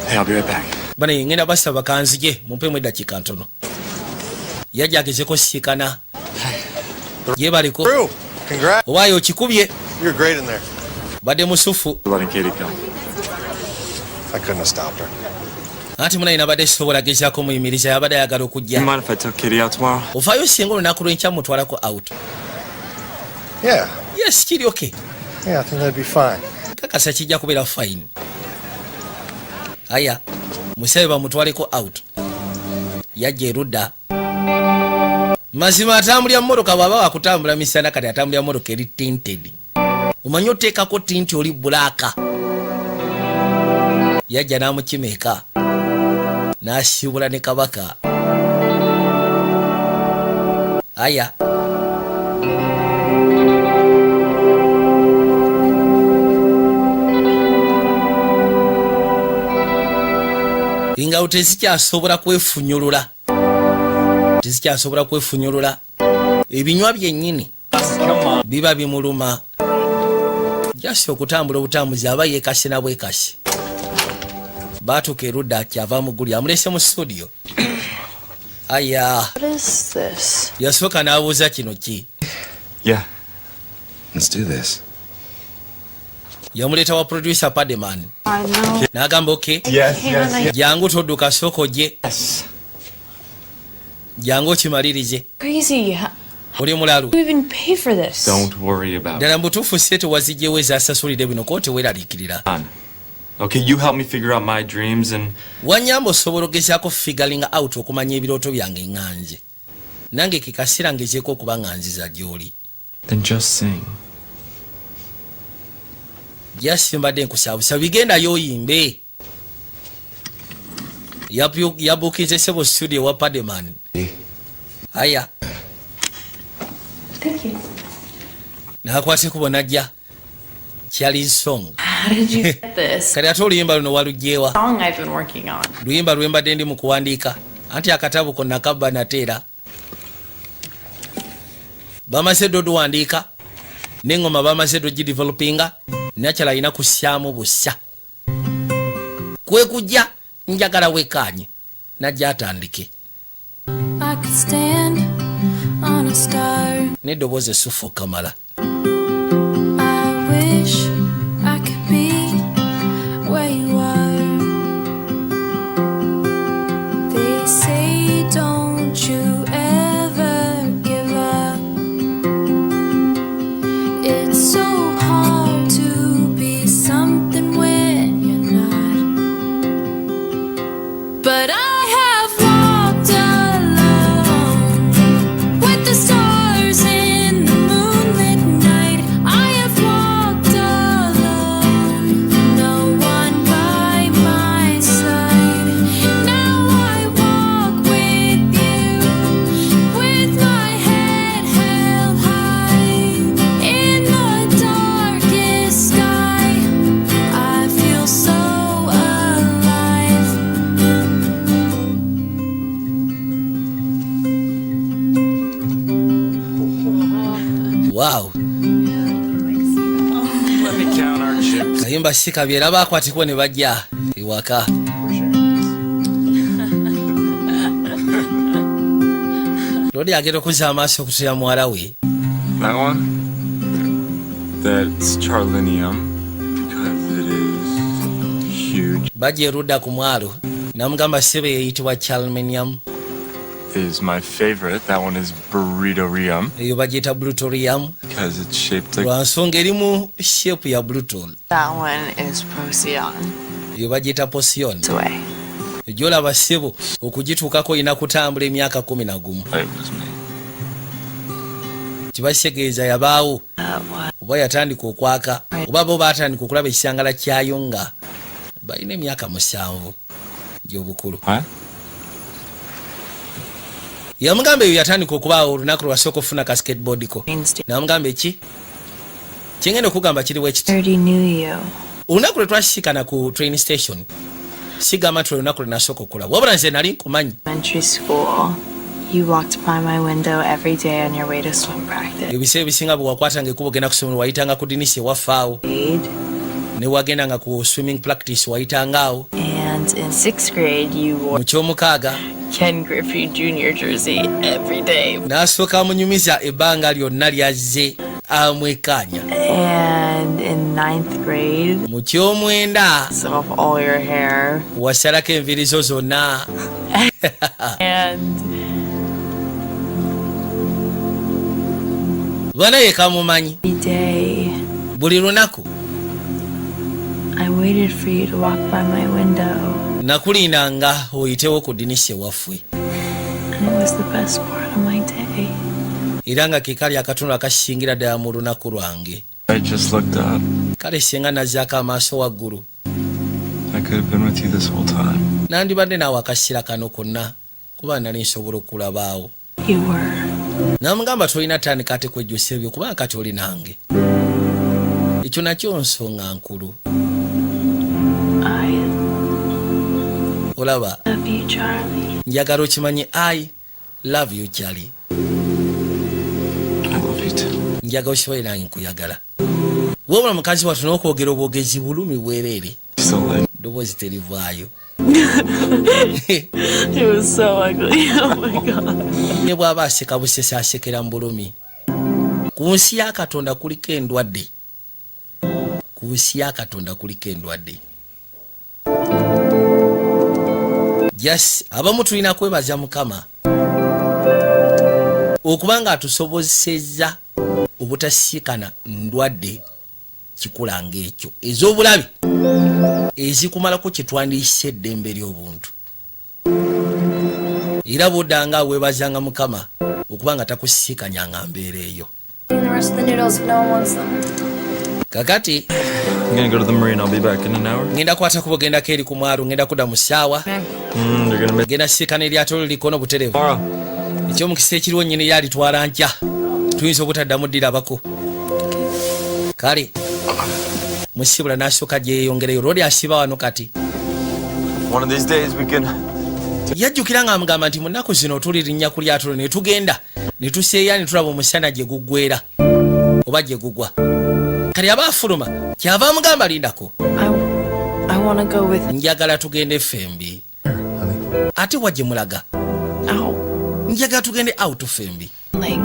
Hey, I'll be right back. Bana ngenda basaba kanzije mumpemu eddakiika ntono. Yajja agezeko siikana yebaliko. True. Congrats. Owaayo okikubye. You're great in there. Badde musufu. Letting Katie come. I couldn't have stopped her. Anti munaye nabadde sisobola gezaako muyimiriza, yabadde ayagala okujja. You mind if I took Katie out tomorrow? Ofaayo singa olunaku lwenkya mutwalako out? Yeah. Yes, kiri okay. Yeah, I think that'd be fine. Kakasa kijja kubeera fine. Aya musabe bamutwaleko out. Yajja erudda, mazima atambulya mmotoka bw'aba wakutambula misana, kati atambulya mmotoka eri tinted, omanyi oteekako tint oli black. Yajja n'amukima eka. N'asiibula ne kabaka. Aya, engalo tezikyasobola kwefunyulula, tezikyasobola kwefunyulula. Ebinywa byennyini biba bimuluma. Jasi okutambula obutambuzi aba yeekase na bwekase. Baatuuka erudda, kyava muguli amulese mu studio. Aya. What is this? Yasooka n'abuuza, kino ki? Yeah. Let's do this. Yamuleeta wa producer Pademan. I know. N'agamba, okay. Yes. Jangu, todduka, sooka ojje. Jangu okimalirize. Crazy. How Oli mulalu. do you even pay for this? Don't worry about it. Ddala mubutuufu sente wazigyewo ezasasulidde bino? Ko teweeraliikirira. Okay, you help me figure out my dreams and Wanyamba osobola ogezaako figuring out okumanya ebirooto byange. Ŋŋanje nange ke kaseera ngezeeko okuba nga nziza gy'oli. Then just sing. Jasi mbadde nkusaabusa, bigendayo oyimbe. Yabuukinze sebo studio wa Pademan. Aya. Thank you. Nakwata ekubo najja. Charlie's song. How did you get this? Kati ate oluyimba luno walugyewa? Song I've been working on. Luyimba lwembadde ndi mu kuwandiika, anti akatabo konna kabba nateera bamaze dde oduwandiika n'eŋŋoma, bamaze dde ogidevelopinga. Nakyala alina kussyamu bussa kwe kujja njagala wekkaanye najja atandike. I could stand on a star. N'eddoboozi essufu okamala. I wish I could be where you are. They say, don't you ever give up. It's so hard to be something when you're not. But I have walked alone with the stars in the moonlit night. I have walked alone, no one by my side. Now I walk with you, with my head held high. In the darkest sky, I feel so alive. Wow. Let me count our chips. Kayimba si kabi era baakwatibwa ne bajja ewaka. Lodi agenda okuzza amaaso okutulira muwala we. That one? That's Charlinium because it is huge. Bajja erudda ku mwalo, namugamba, ssebe, yeyitibwa Charmenium. Is my favorite. That one is Burritorium Eyo bagiyita Brutorium. because it's shaped like Lwa nsonga erimu shape ya brutal. That one is Procyon. Eyo bagiyita Procyon. It's away. Gyolaba ssebo, okugituukako olina kutambula emyaka 11. it was me. Kiba kitegeeza yabaawo That one. oba yatandika okwaka oba bo baatandika okulaba ekisangala kyayo nga balina emyaka 7 gy'obukulu. What? Yamugamba eyo yatandika okubaawo olunaku lwasooka okufuna ka skateboard ko. Namugamba, eki kyengenda okugamba kiriwo ekiti. Already knew you. Olunaku lwe twasisikana ku train station, sigamba nti olunaku lwe nasooka okulaba, wabula nze nali nkumanyi. Elementary school. You walked by my window every day on your way to swim practice. Ebiseera ebisinga bwe wakwatanga ekkubo genda kusomero, wayitanga ku dinisa ewaffe awo. Ne wagendanga ku swimming practice, wayitanga awo. And in sixth grade, you wore Mu kyomukaaga Ken Griffey Jr. jersey every day. N'asooka amunyumiza ebbanga lyonna lyazze amwekkaanya. And in ninth grade, Mu kyomwenda off all your hair. wasalako enviiri zo zonna. And Bana ye kamumanyi. every day, Buli lunaku I waited for you to walk by my window. Nakulindanga oyitewo ku dinisa ewaffe. And it was the best part of my day. Era nga ke kali akatundu akasingira ddala mu lunaku lwange. I just looked up. Kale singa nazzaako amaaso waggulu. I could have been with you this whole time. Nandibadde naawe akaseera kano konna, kuba nali nsobola okulabaawo. You were. Namugamba, tolina tandika ate kwejjusa ebyo, kubanga kati oli nange. Ekyo nakyo nsonga nkulu. I Olaba, love you, Charlie. njagala okimanye, I love you, Charlie. I love you too. Njagala okibaye nange nkuyagala. Wabula mukazi wattu n'okwogera obwogezi bulumi bwereere. So late. Ddoboozi terivaayo. It was so ugly. Oh my God. Ne bw'aba aseka busesa, asekera mu bulumi. Ku nsi ya Katonda kuliko endwadde, ku nsi ya Katonda kuliko endwadde. Just abamu tulina kwebaza Mukama okuba nga atusobozesezza obutasiikana ndwadde kikula ng'ekyo ez'obulabe ezikumalako kyetwandiise eddembe ly'obuntu. Era bw'oddanga weebazanga Mukama okuba nga takusiikanyanga mbeera eyo. The rest of the noodles if no one wants them. Kakati I'm gonna go to the marina. I'll be back in an hour. Ngenda kwata kubo gendako eri ku mwalo, ngenda kudda mu ssaawa. You're gonna miss Genda siikana eryato liriko n'obutereevu. tomorrow. Ekyomukisa ekiriwo, nnyini yalitwala nkya, tuyinza obutaddamu ddirabako. Kale musibula n'asooka gyeyongereyo lwoli asiba wano kati. One of these days we can. Yajjukira nga amugamba nti mu nnaku zino tulirinnya ku lyato ne tugenda ne tuseeya ne tulaba omusana gye guggwera oba gye gugwa. Kati aba afuluma, kyava amugamba, lindako. I want to go with. Njagala tugende ffembi. Ate wa gye mulaga? Ow. Njagala tugende out ffembi. Ling.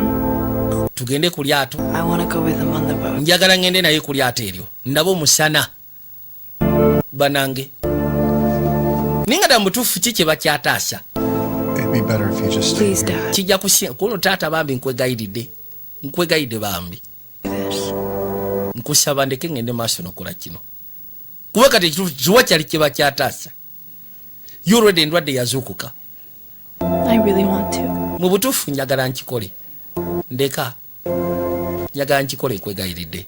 Tugende ku lyato. I want to go with him on the boat. Njagala ngende naye ku lyato eryo ndabe omusana. Banange, naye nga ddala mutuufu ki kye bakyataasa? It'd be better if you just stayed Please, here. Dad. Kijja kusinga kuno. Taata bambi, nkwegayiridde, nkwegayiridde bambi. This. Nkusaba ndeke ngende maaso nokola kino, kuba kati ekituufu kiwa kyali kye bakyataasa ye olwedde endwadde yazuukuka. I really want to. Mu butuufu njagala nkikole, ndeka, njagala nkikole, nkwegayiridde.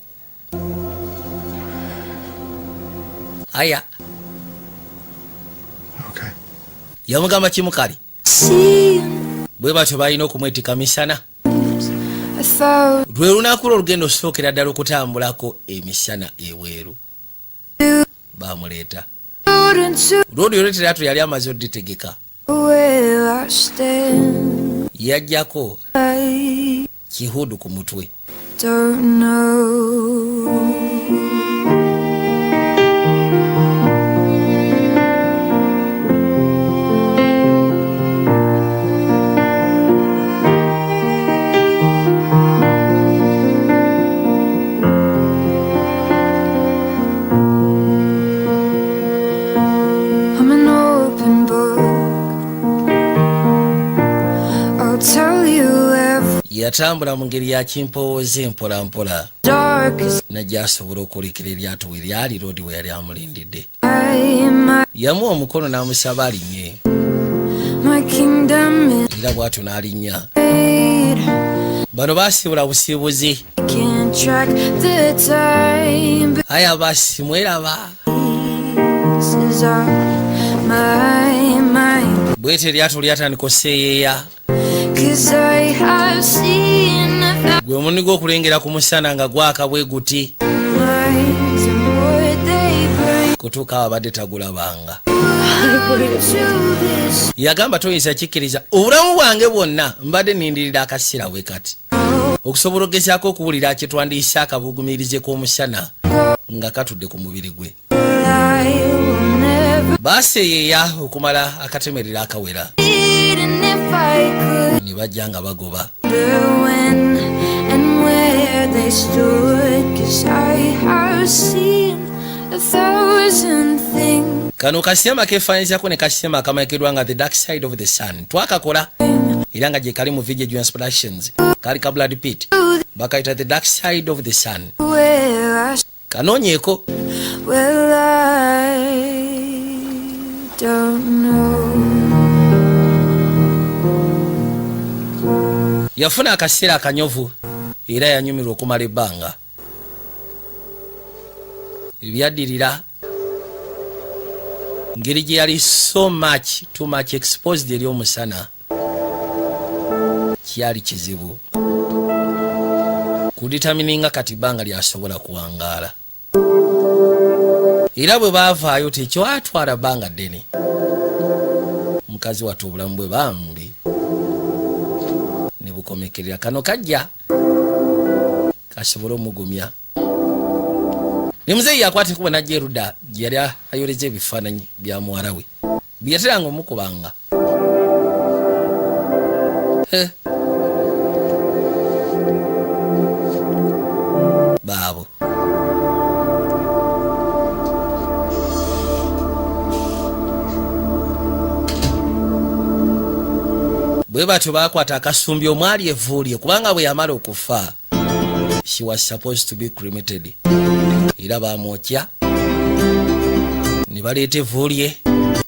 Aya. Okay. Yamugamba kimu, kale bwe batyo balina okumwetika misana. Lwe lunaku lwo olugenda osookera ddala okutambulako emisana ebweru. Bamuleeta lwoli olweterato yali amaze oditegeka, yajjako kihudu ku mutwe. Don't know. I'm an open book. I'll tell you every Yatambula mu ngeri ya kimpowooze mpolampola darkest najja asobola okwolekera eryato we lyali loodi we yali amulindidde. night. Yamuwa omukono n'amusaba alinnye. My kingdom is Era bw'atyo n'alinnya. made. Bano baasiibula busiibuzi. I can't track the time. But Aya basi, mweraba. pieces are my mind. Bwete eryato lyatandika oseeyeeya. 'Cause I have seen a Gwe omundi gw'okulengera ku musana nga gwaka bwe guti minds and what they bring kutuuka awo abadde tagulabanga. to this Yagamba, toyinza kikkiriza, obulamu bwange bwonna mbadde nindirira akaseera bwe kati okusobola okugezaako okuwulira kyetwandiise akabugumirize k'omusana nga katudde ku mubiri gwe. I will never Baaseeyeeya okumala akatemerera akawera need. And if I could ne bajja nga bagoba. wonder when and where they stood. 'Cause I have seen a thousand things. Kano kasiyama kefaananyizako ne kasiyama akamanyikiddwa nga The Dark Side of the Sun. Twakakola era nga gye kali mu VJ Jones Productions, kali ka Brad Pitt, bakayita The Dark Side of the Sun. Where I Kanoonyeeko. Well, I don't know. Yafuna akaseera akanyovu era yanyumirwa okumala ebbanga. Ebyaddirira Ngeri gye yali so much, too much exposed eri omusana, kyali kizibu kudetermininga kati bbanga lyasobola kuwangaala. Era bwe baavaayo, tekyatwala bbanga ddene, mukazi wattu obulamu bwe bambi ne bukomekerera. Kano kajja kasobole omugumya. Ne muzeeyi yakwata ekubo najja erudda gye yali ayoleza ebifaananyi bya muwala we bye yateranga omukubanga. Eh. Baabo bwe batyo bakwata akasumbi omwali evvuulye, kubanga bwe yamala okufa, she was supposed to be cremated. Era bamwokya ne baleeta evvuulye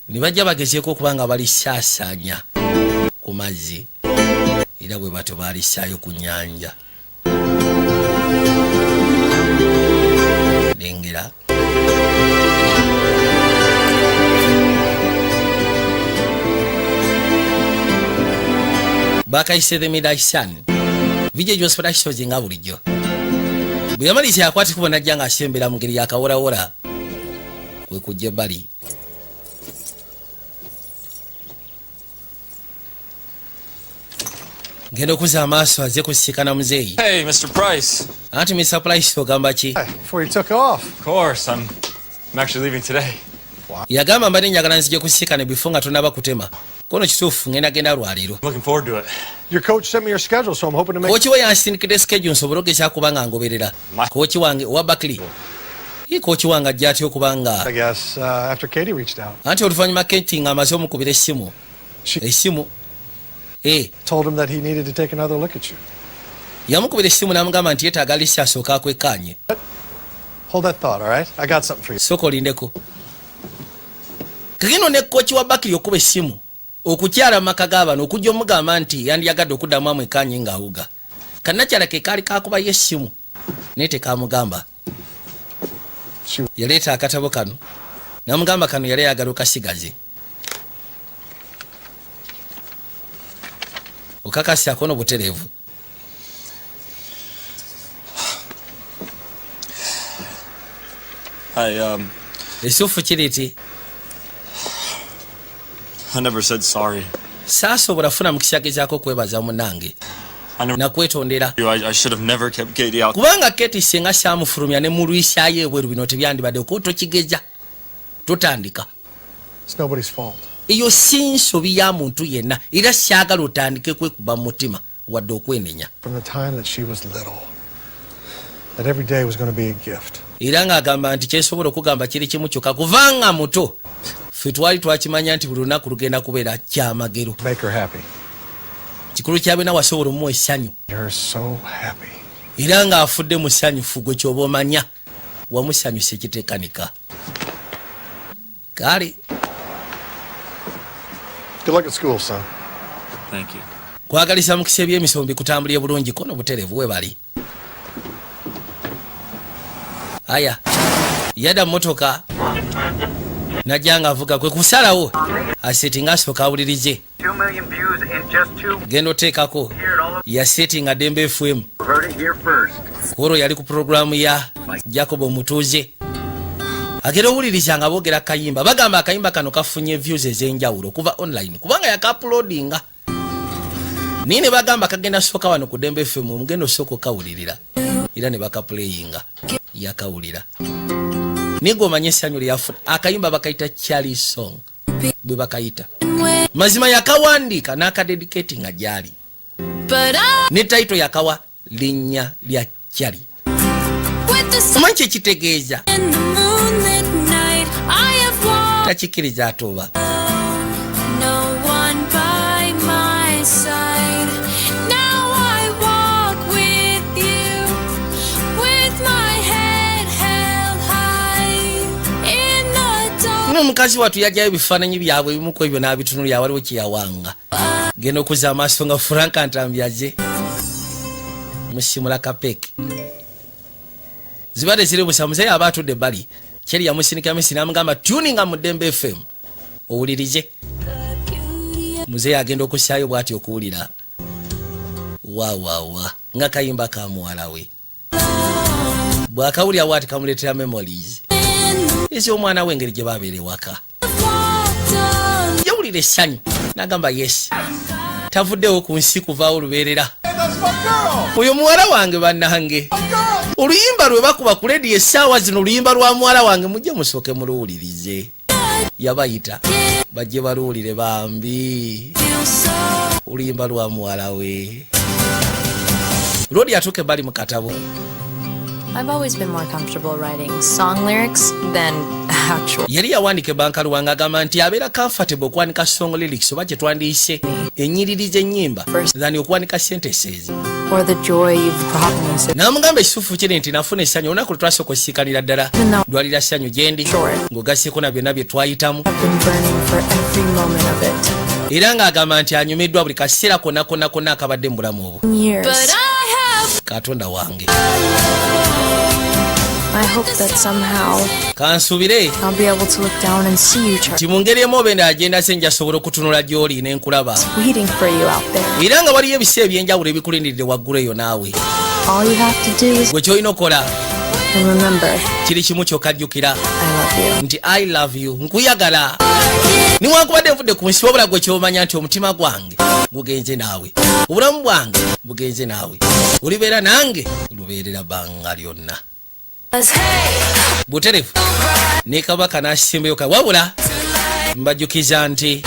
ne bajja bagezeeko okuba nga balisaasaanya ku mazzi. Era bwe batyo balisaayo ku nnyanja. Lengera bakayise The Midnight Sun. VJ Jos Productions. Nga bulijjo bwe yamaliriza, yakwata ekubo najja ng'asembera mu ngeri yakaworawora kwe kujja ebbali. Ngenda okuzza amaaso, azze kusisikana muzeeyi. Hey, Mr. Price. Anti Mr. Price, ogamba ki? Before you took off. Of course, I'm actually leaving today. Yagamba, mbadde njagala nzije kusisikana bifo nga tonaba kutema kono. Kituufu, ngenda genda lwaleero. Looking forward to it. Your coach sent me your schedule, so I'm hoping to make. Kooki we yansindikidde schedule nsobole ogezaako kuba nga ngoberera. Kooki wange owa Berkeley. Ye kooki wange ajja atya okuba nga I guess after Katie reached out, Anti oluvannyuma Katie ng'amaze omukubira essimu. told him that he needed to take another look at you. Yamukubira essimu n'amugamba nti yeetaaga lisi asooka akwekkaanye. Hold that thought, all right? I got something for you. Sooka olindeko. Kagendo ne kooki wa Berkeley okuba essimu okukyala mu maka g'abano okujja omugamba nti yandiyagadde okuddamu amwekkaanye ng'awuga. Kannakyala ke kaali kakubayo essimu naye tekamugamba. Yaleeta akatabo kano n'amugamba kano yali ayagala okasigaze. Okakasi akono butereevu. I Ekituufu kiri ti I never said sorry. Saasobola funa mukisa gezaako okwebaza munnange I never nakwetondera. you. I should have never kept Katie out. Kubanga Keti singa saamufulumya ne mulwisaayo ebweru, bino tebyandibadde ko. Tokigeza, totandika. It's nobody's fault. Eyo si nsobi ya muntu yenna, era syagala otandike kwekuba mu mutima wadde okwenenya. From the time that she was little, that every day was going to be a gift. Era ng'agamba nti kyesobola okugamba kiri kimu kyokka, kubanga muto ffe twali twakimanya nti buli lunaku lugenda kubeera kyamagero. Make her happy. Kikulu kya byonna wasobola omuwa essanyu. Her so happy. Era ng'afudde musanyufu, gwe kyoba omanya wamusanyusa ekiteekanika. Kale. Good luck at school, son. Thank you. Kwagalisa mukisa, ebyemisomo bikutambulire bulungi. Kono butereevu we bali. Aya, yadda mumotoka najja nga avuga kwe kusalawo asetinga asooka awulirize. 2 million views in just 2. Genda oteekako yasetinga Dembe FM. Heard it here first. Kwolwo yali ku puroguramu ya Jacob Omutuuze. Agera owuliriza nga boogera kayimba, bagamba akayimba kano kafunye views ez'enjawulo okuva online, kubanga yakauploadinga naye ne bagamba kagenda sooka wano ku Dembe FM, omugenda osooka okawulirira. Era ne bakaplayinga, yakawulira naye gwe omanye essanyu lyeyafuna. Akayimba bakayita Charlie Song, bwe bakayita. Mazima yakawandiika n'akadedicate nga gyali But I ne title yakawa linnya lya Charlie. with the sun Omanyi kyekitegeeza? and the moonlit night, I have walked Takikkiriza atoba. no one by my side. Now I walk with you, with my head held high in the dark. N'omukazi wattu yajjayo ebifaananyi byabwe ebimu ku ebyo n'abitunulya, waliwo kyeyawanga. Genda okuzza amaaso nga Franka Ntambi aze musimula kapeeke zibadde ziri busa. Muzeeyi aba atudde ebbali, kyeri yamusindika misi n'amugamba tuninga mu Ddembe FM. Owulirize. Muzeeyi agenda okussaayo bw'ati okuwulira, wawawa, nga kayimba ka muwala we. Bw'akawulira bw'ati kamuleetera memories ez'omwana we, engeri gye babeera ewaka. Yawulira essanyu n'agamba, "Yes, tavuddewo ku nsi kuvaawo lubeerera. Oyo muwala wange." Bannange, oluyimba lwe bakuba ku lediyo essaawa zino, oluyimba lwa muwala wange, mujje musooke muluwulirize. Yabayita bajje baluwulire bambi oluyimba lwa muwala we. Lodi atuuka ebbali mu katabo. I've always been more comfortable writing song lyrics than actual. Yali yawandiika ebbankaluwa ng'agamba nti abeera comfortable okuwanika song lyrics, oba kye twandiyise ennyiriri z'ennyimba, than okuwanika sentences. Or the joy you've brought me so N'amugamba, ekituufu kiri nti nafuna essanyu olunaku lwe twasooka osisiikanira ddala. Lwalira ssanyu gye ndi, ng'ogasseeko na byonna bye twayitamu. I've been burning for every moment of it. Era ng'agamba nti anyumiddwa buli kaseera konna konna konna akabadde mu bulamu obwo. Years. But I have Katonda wange. I hope that somehow Kansuubire I'll be able to look down and see you, Charlie. nti mu ngeri emu oba endala gye ndase njasobola okutunula gy'oli n'enkulaba. Waiting for you out there. Era nga waliyo ebiseera ebyenjawulo ebikulindiridde waggulu eyo naawe. All you have to do is Gwe kyolina okukola and remember kiri kimu kyokka, jjukira I love you. nti I love you, nkuyagala. Niwankubadde nvudde ku nsi, wabula gwe kyomanya nti omutima gwange gugenze naawe, obulamu bwange bugenze naawe, olibeera nange lubeerera bbanga lyonna. Us. Hey, Buterefu ne kabaka n'akisembayo. Wabula mbajjukiza nti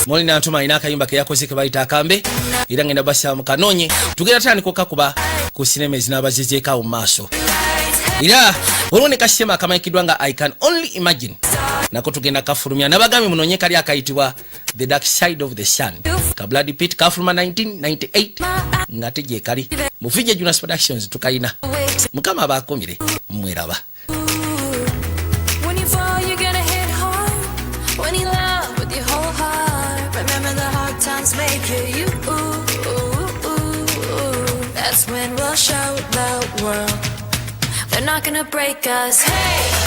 Molina Ntuma alina akayimba ke yakoze ke bayita Akambe, era ngenda basaba mukanoonye. Tugenda tandika okakuba ku sinema ezinaabazizeeko awo mu maaso, era waliwo ne kasitema akamanyikiddwa nga I Can Only Imagine, nako tugenda kafulumya. Nabagambye munoonye kali akayitibwa The Dark Side of the Sun ka Brad Pitt, kafuluma 1998 nga tegyekali mu VJ Jonas Productions, tukayina. Mukama abakumire, mweraba. When you fall, you're gonna hit hard. When you love with your whole heart, remember the hard times make you you. That's when we'll show the world they're not gonna break us. Hey.